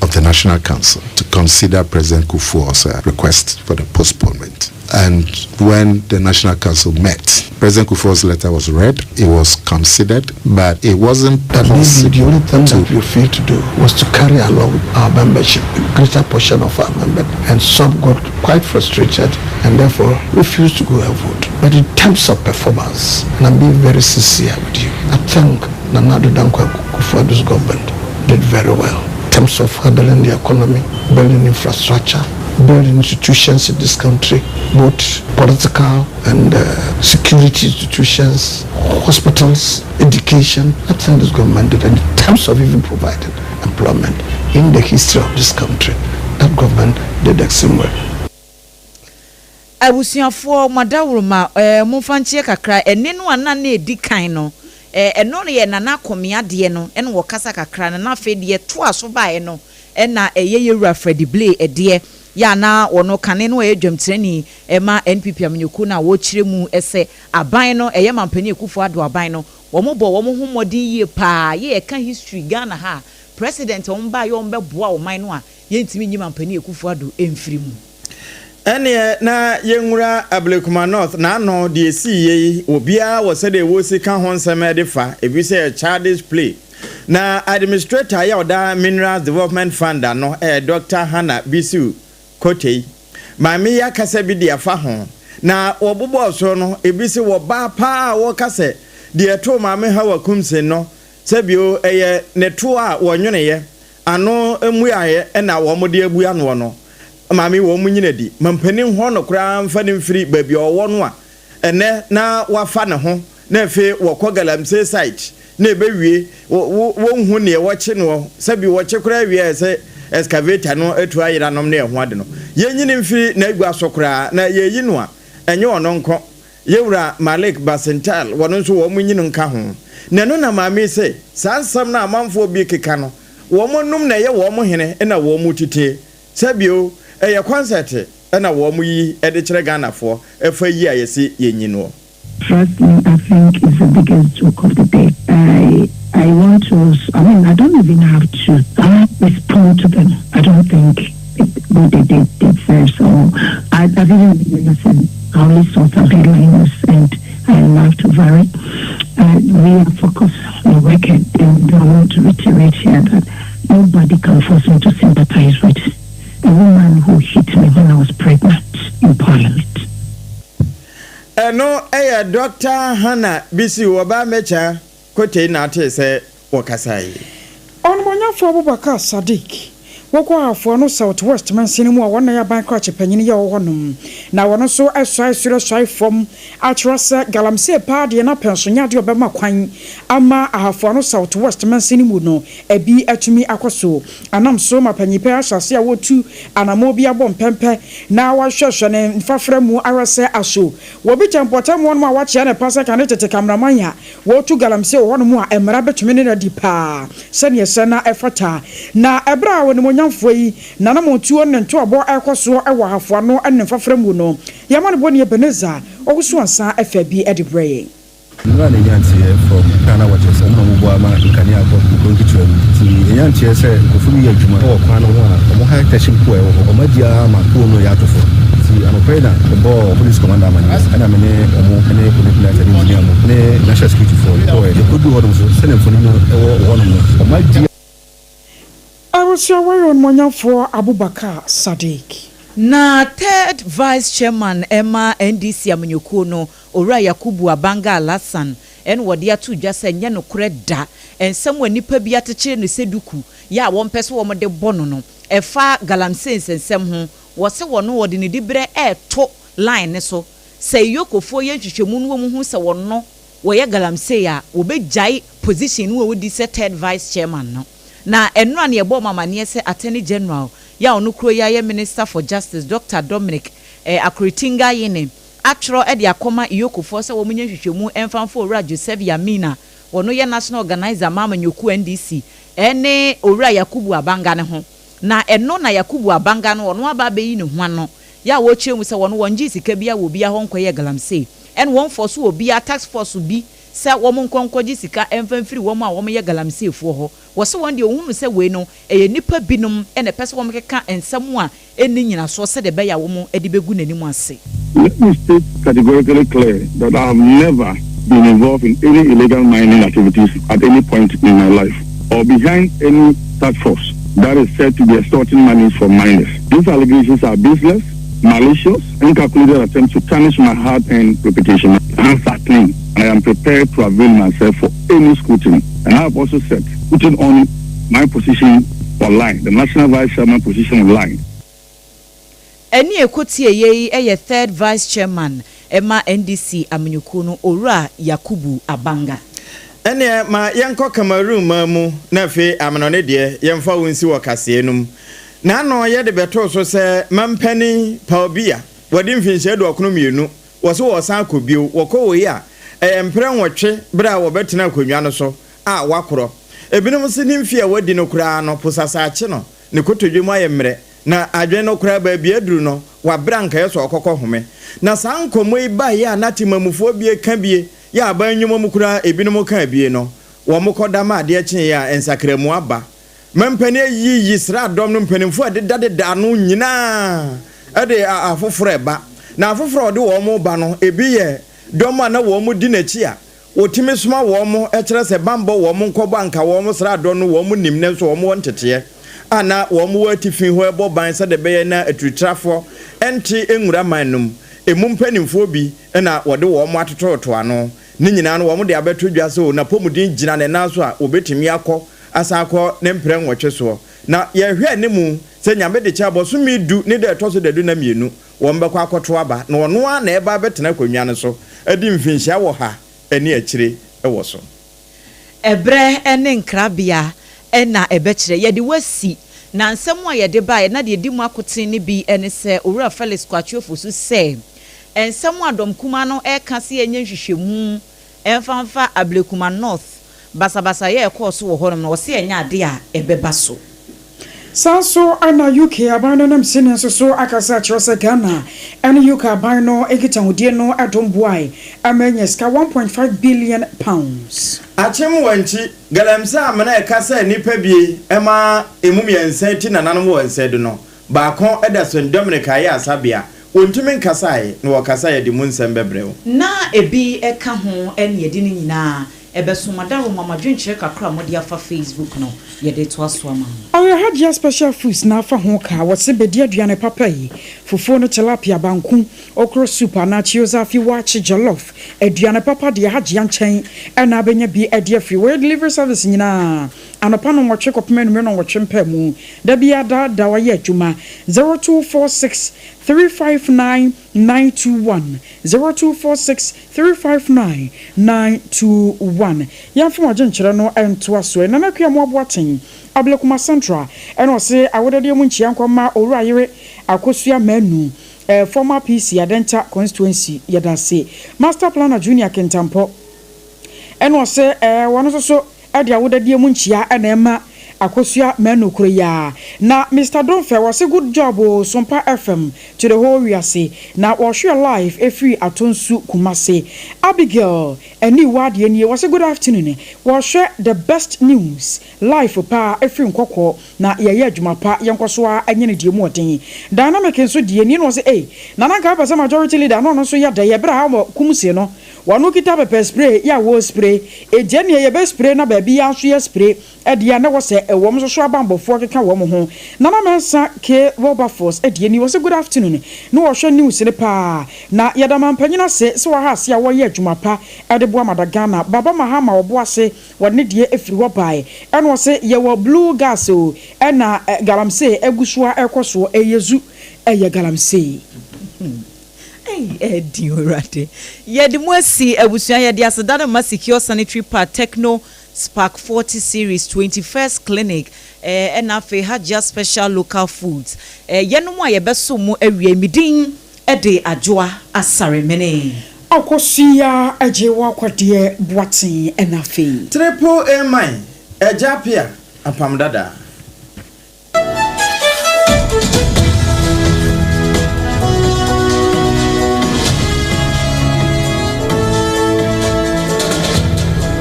of the National Council to consider President Kufuor's request for the postponement. And when the National Council met, President Kufuor's letter was read, it was considered, but it wasn't that possible. Maybe the only thing that we failed to do was to carry along our membership, a greater portion of our members, and some got quite frustrated and therefore refused to go and vote. But in terms of performance, and I'm being very sincere with you, I think Nana Addo Dankwa Akufo-Addo's government did very well in terms of handling the economy, building infrastructure, building institutions in this country, both political and security institutions, hospitals, education. I think this government did, and in terms of even providing employment in the history of this country, that government did extremely well. Abusuafoɔ, madawuruma momfa nkyɛn kakra. Ɛne no ana na edi kan no, ɛno no yɛ Nana Akɔmea deɛ no, ɛna wɔkasa kakra no. Na afei deɛ toa so baeɛ no, ɛna ɛyɛ yɛwura Freddie Blay ɛdeɛ yɛ ana wɔno kane no ɔyɛ dwamtirani ɛma NPP amanyɔkuo no a wɔrekyerɛ mu ɛsɛ aban no, ɛyɛ Mampanin Akufo Addo aban no, wɔn bɔ wɔn ho mmɔden yie paa. Yɛ yɛka history Ghana ha, president wɔn ba yɛ wɔn bɛboa ɔman no a, yɛntumi nyi Mampanin Akufo Addo ɛmfiri mu. Ɛneɛ na yɛnwura Ablekuma North n'ano deɛ esi yie yi, obiara wɔ sɛdeɛ wɔsi ka ho nsɛm ɛde fa ebi sɛ childish play. Na administrator yɛ ɔda Minerals Development Fund ano, ɛyɛ Dr Hanna Bissiw Kotei. Maame yi akasa bi de afa ho na wɔbobɔɔ so no, ebi sɛ wɔbaa paa a wɔka sɛ deɛ ɛtoo Maame Hawa Koomson no, sɛbio ɛyɛ ne to a wɔnwoneyɛ ano mmuaeɛ ɛna wɔn de abu anoɔ no. Maame wɔn mu nyina di mampanin hɔ no koraa mfa ne mfiri baabi a ɔwɔ no a ɛnɛ na wafa ne ho na afei wɔkɔ galamsey site na ɛbɛwie wɔnhu neɛ wɔkye noɔ, sɛbi wɔkye koraa wie sɛ excavator no atu ayera nom ne ɛho ade no. Yɛnyini mfiri n'agua so koraa na yɛyi no a, ɛnyɛ ɔno nko, yɛwura Malik Basintale, wɔno nso wɔn mu nyini nka ho. Na ɛno na maame sɛ saa nsɛm no amanfoɔ bi keka no, wɔn num na ɛyɛ wɔn hene na wɔn mu tete, sɛbio ɛyɛ concert ɛna wɔn yi ɛde kyerɛ Ghanafoɔ ɛfa yi a yɛsi yɛnyi noɔ. Trust me, I think it's the biggest joke of the day. I want to, I mean, I don't even have to respond to them. I don't think what they did deserves. So I didn't even listen. I only saw some headlines and I laughed over it. We are focused on working, and I want to reiterate here that nobody can force me to sympathize with a woman who hit me when I was pregnant in Parliament. Ɛno ɛyɛ Dr Hanna Bissiw wɔba mɛkya Kotei na ate sɛ wɔkasa yi. Ɔnomonyafo Abubakar Sadiq wɔkɔ Ahafo Ano South West mansini mu a wɔn na yɛ aban krakye panyin yɛ wɔ hɔnom na wɔn nso ɛsɔe soro sɔe fam akyerɛ sɛ galamsey paa deɛ n'apɛnso nyɛ adeɛ ɔbɛma kwan ama Ahafo Ano South West mansini mu no ebi atumi akɔ so. Anam so ma panyin pɛ ahyɛ ase a wɔtu anammɔ bi abɔ mpɛmpɛ na wɔahwɛhwɛ ne mfafra mu ahwɛ sɛ aso wɔbi kyɛ mpɔtam wɔn a wɔakyea ne pa sɛ kane tete cameraman a wɔtu galamsey wɔ hɔnom a mmara bɛtumi ne no adi paa sɛneɛ sɛ na ɛfata. Na ɛberɛ a wɔnimonyamfoɔ yi nanamontuo ne ntoabɔ ɛkɔ soɔ ɛwɔ Ahafo Ano ne mfafra mu no, yɛma no bɔne Ebenezer ɔwoso ansa ɛfɛ bi de brɛ yɛn. Nnura na ɛnya nteɛ from Ghana Waters, ɔmo na ɔmo boa ma nkanea akɔ nkuro nketewa mu, nti ɛnya nteɛ sɛ nkurɔfoɔ bi yɛ adwuma ɛwɔ kwan no ho a ɔmo high tension pole a ɛwɔ hɔ, ɔmo adi ara ma pole no yɛ ato fam. Nti anɔpɛ yi na mebɔɔ police commander amanneɛ, ɛna me ne ɔmo ne police minister ne engineer mo ne national security foɔ yɛkɔɛ. Yɛkɔduu hɔnom so, sɛdeɛ mfonin no ɛwɔ hɔnom no, ɔmo adi Abusua, wɔyɛ ɔnomonyamfoɔ Abubakar Sadiq. Na third vice chairman ɛma NDC amanyɔkuo no, Owura Yakubu Abanga Alhassan, ɛna wɔde ato dwa sɛ nyɛ nokorɛ da nsɛm wɔ nipa bi akyekyere no sɛ duku yɛ a wɔmpɛ sɛ wɔde bɔ no, ɛfa galamsey nsɛnsɛm ho. Wɔsɛ wɔn wɔde ne diberɛ ɛɛto line ne so. Sɛ EOCOfoɔ yɛ nhwehwɛmu no wɔn hu sɛ wɔno wɔyɛ galamsey a, wɔbɛgyae position no a ɔdi sɛ third vice chairman no. Na ɛnora na yɛbɔɔ mo amaneɛ sɛ Attorney General yɛ a ɔno kuro yi ara yɛ Minister for Justice Doctor Dominic Akuritinga Ayine atwerɛ de akɔma EOCOfoɔ sɛ wɔnyɛ nhwehwɛmu mfa mfa Owura Joseph Yamin a ɔno yɛ National Organiser ma amanyɔkuo NDC ne Owura Yakubu Abanga no ho. Na ɛno na Yakubu Abanga no ɔno aba abɛyi ne ho ano yɛ a wɔrekyerɛ mu sɛ wɔn wɔngyee sika biara wɔ obiara hɔ nkɔyɛɛ galamsey ɛna wɔn fɔɔso obiara task force bi sɛ wɔn nkɔ nkɔgye sika mfa mfiri wɔn a wɔyɛ galamseyfoɔ hɔ. Wɔse wɔn deɛ wɔhunu sɛ wei no ɛyɛ nnipa binom na ɛpɛ sɛ wɔkeka nsɛm a ɛnni nyinasoɔ sɛdeɛ ɛbɛyɛ a wɔn de bɛgu n'anim ase. Let me state categorically clear that I have never been involved in any illegal mining activities at any point in my life or behind any task force that is said to be extorting monies from miners. These allegations are baseless, malicious, and calculated attempts to tarnish my hard-earned reputation. My hands are clean, and I am prepared to avail myself for any scrutiny. And I have also said, putting on my position online, the national vice chairman position online. Ɛnne a ɛkɔtieeɛ yi yɛ Third Vice Chairman ma NDC amanyɔkuo no, Owura Yakubu Abanga. Ɛnneɛ ma yɛnkɔ Cameroon man mu na afei amenɔne deɛ yɛmfa wo nsi wɔ kaseɛ no mu. N'ano yɛde bɛtoo so sɛ mampanin Paul Biya wadi mfinhyia aduɔkono mmienu wɔ so wɔresan akɔ bio. Wɔkɔ wei a, ɛyɛ mprɛ nwɔtwe berɛ a wɔbɛtena akonnwa no so a wakorɔ. Ebinom se ne mfeɛ a wadi no koraa no posasa akye no, ne kotodwe mu ayɛ mmerɛ Na adwene no koraa baabi aduru no, wabrɛ anka ɛyɛ sɛ ɔkɔkɔ home. Na saa nkɔmmɔ yi baeɛ a na temamufoɔ bie ka bie, yɛ aban nnwuma mu koraa ebinom kaa bie no, wɔn kɔda ma adeɛ kyeeɛ a nsakramu aba. Mampanin ayiyi sraadɔm no mpanimfoɔ a ɛdedadeda ano nyinaa de afoforɔ reba. Na afoforɔ a ɔde wɔn reba no, ebi yɛ dɔm a na wɔn di n'akyi a Wɔtumi soma wɔn kyerɛ sɛ banbɔ wɔn nkɔbɔ anka wɔn sraadɔ no wɔn nim nanso wɔn wɔ nteteɛ a na wɔn wɔ atifi hɔ ɛbɔ ban sɛdeɛ ɛbɛyɛ na atiritrafoɔ nte nwura man no mu. Emu mpaninfoɔ bi na wɔde wɔn atotototo ano. Ne nyinaa no wɔn de abɛto dwa sɛ o n'apɔmuden gyina ne nan so a wɔbɛtumi akɔ asan akɔ ne mprɛ nwɔtwe soɔ. Na yɛhwɛ anim sɛ Nyame de kyɛ a bɔsome du ne da ɛtɔ so dadu na mmienu Wɔbɛkɔ akɔtow aba, na ɔno ara na ɛreba abɛtena akonnwa no so adi mfinhyia ɔha ne akyire wɔ so. Ɛberɛ ne nkrabea na ɛbɛkyerɛ. Yɛde wo asi. Na nsɛm a yɛde baeɛ na deɛ ɛdi mu akoten no bi ne sɛ, Owura Felix Kwakye Ofosu sɛ, nsɛm a dɔm kumaa no reka sɛ yɛnyɛ nhwehwɛmu mfa mfa Ablekuma North basabasayɛ a ɛkɔɔ so wɔ hɔnom no, ɔse ɛnyɛ adeɛ a ɛbɛba so. Saa nso na UK aban no nam sini nso so akasa akyerɛ sɛ Ghana ne UK aban no nkitahodie no dom boae ama anya sika £1.5 billion. Akyem Wankyi, Galamsey amena a ɛka sɛ nnipa bie ma emu mmiɛnsa ti nananom wɔ nsɛdo no, baako da St. Dominic Ayɛ-Asabea. Wɔntumi nkasae, na wɔkasa a yɛde mu nsɛm bɛbrɛ wo. Ná ebi ka ho ne yɛde ne nyinaa ɛbɛso mo adaworoma mo adwenkyerɛ kakra a mode afa Facebook no yɛde retoa so ama mo. Ɔyɛ Hajia Special Foods na afa ho ka wɔse bedi aduane papa yi, fufuo no tilapia, banku, okro soup anaa chiozafi, waakye, jollof, aduane papa deɛ Hajia nkyɛn na abɛnya bi adi afiri. Wɔyɛ delivery service nyinaa anɔpa nnɔnwɔtwe kɔpem anwummere nnɔnwɔtwe mpaemu da biara da da wɔyɛ adwuma 0246 359 921, 0246 359 921. Yɛmfa mo adwenkyerɛ no ntoa so. Nana Akua Amoah Boateng, Ablekuma Central, ɛna ɔse awodadeɛ mu nkyia nkɔ mma Owura Yere Akosua Manu, former PC Adenta Constituency. Yɛdase. Master Planner Junior Kintampɔ, ɛna ɔse wɔn nso so de awodadeɛ mu nkyia na ɛma Akosua Manu koro yi ara. Na Mister Domfɛ wɔse good job oo Sompa FM to the whole wiase. Na wɔhwɛ live ɛfiri Atonsu Kumasi. Abigail Aniwa deɛ nie wɔse good afternoon wɔhwɛ the best news live paa ɛfiri Nkɔkɔɔ na yɛyɛ adwuma pa yɛnkɔso ara nyɛ no deɛ mu ɔden. Dynamic nso deɛ nie na wɔse ei Nana nka wopɛ sɛ majority leader na ɔno nso yɛ dɛ yɛ berɛ a wɔn Kumsi no Wɔn kita pɛpɛ spray yɛ a wɔ spray egya neɛ yɛbɛ spray na baabi yaa nso yɛ spray ɛdeɛ a na wɔ sɛ ɛwɔm nso so abanbɔfoɔ keka wɔn ho Nana Mensah K Wilberforce ɛdeɛ ni ɔse good afternoon ne wɔhwɛ news no paa na yɛda manpanyin ase sɛ waha ase a wɔyɛ adwuma pa ɛde boa mada Ghana Baba Mahama ɔbo ase wɔde ne deɛ ɛfiri hɔ bae ɛna ɔse yɛwɔ blue gas o ɛna galamsey ɛgusoa ɛkɔ soɔ ɛyɛ zu ɛyɛ galamsey. Ei Ɛdi Owurade. Yɛde mu asi abusua yɛde aseda no ma Secure Sanitary Pad, Tecno Spark 40 Series, 21st Clinic, ɛna afei Hajia Special Local Foods. Yɛnom a yɛbɛso mu awie midin ɛde Adwoa Asaremene. Akosua agye wakwadeɛ Boaten ɛna afei. Triple A mine, Ɛgya Pia, Apam Dada.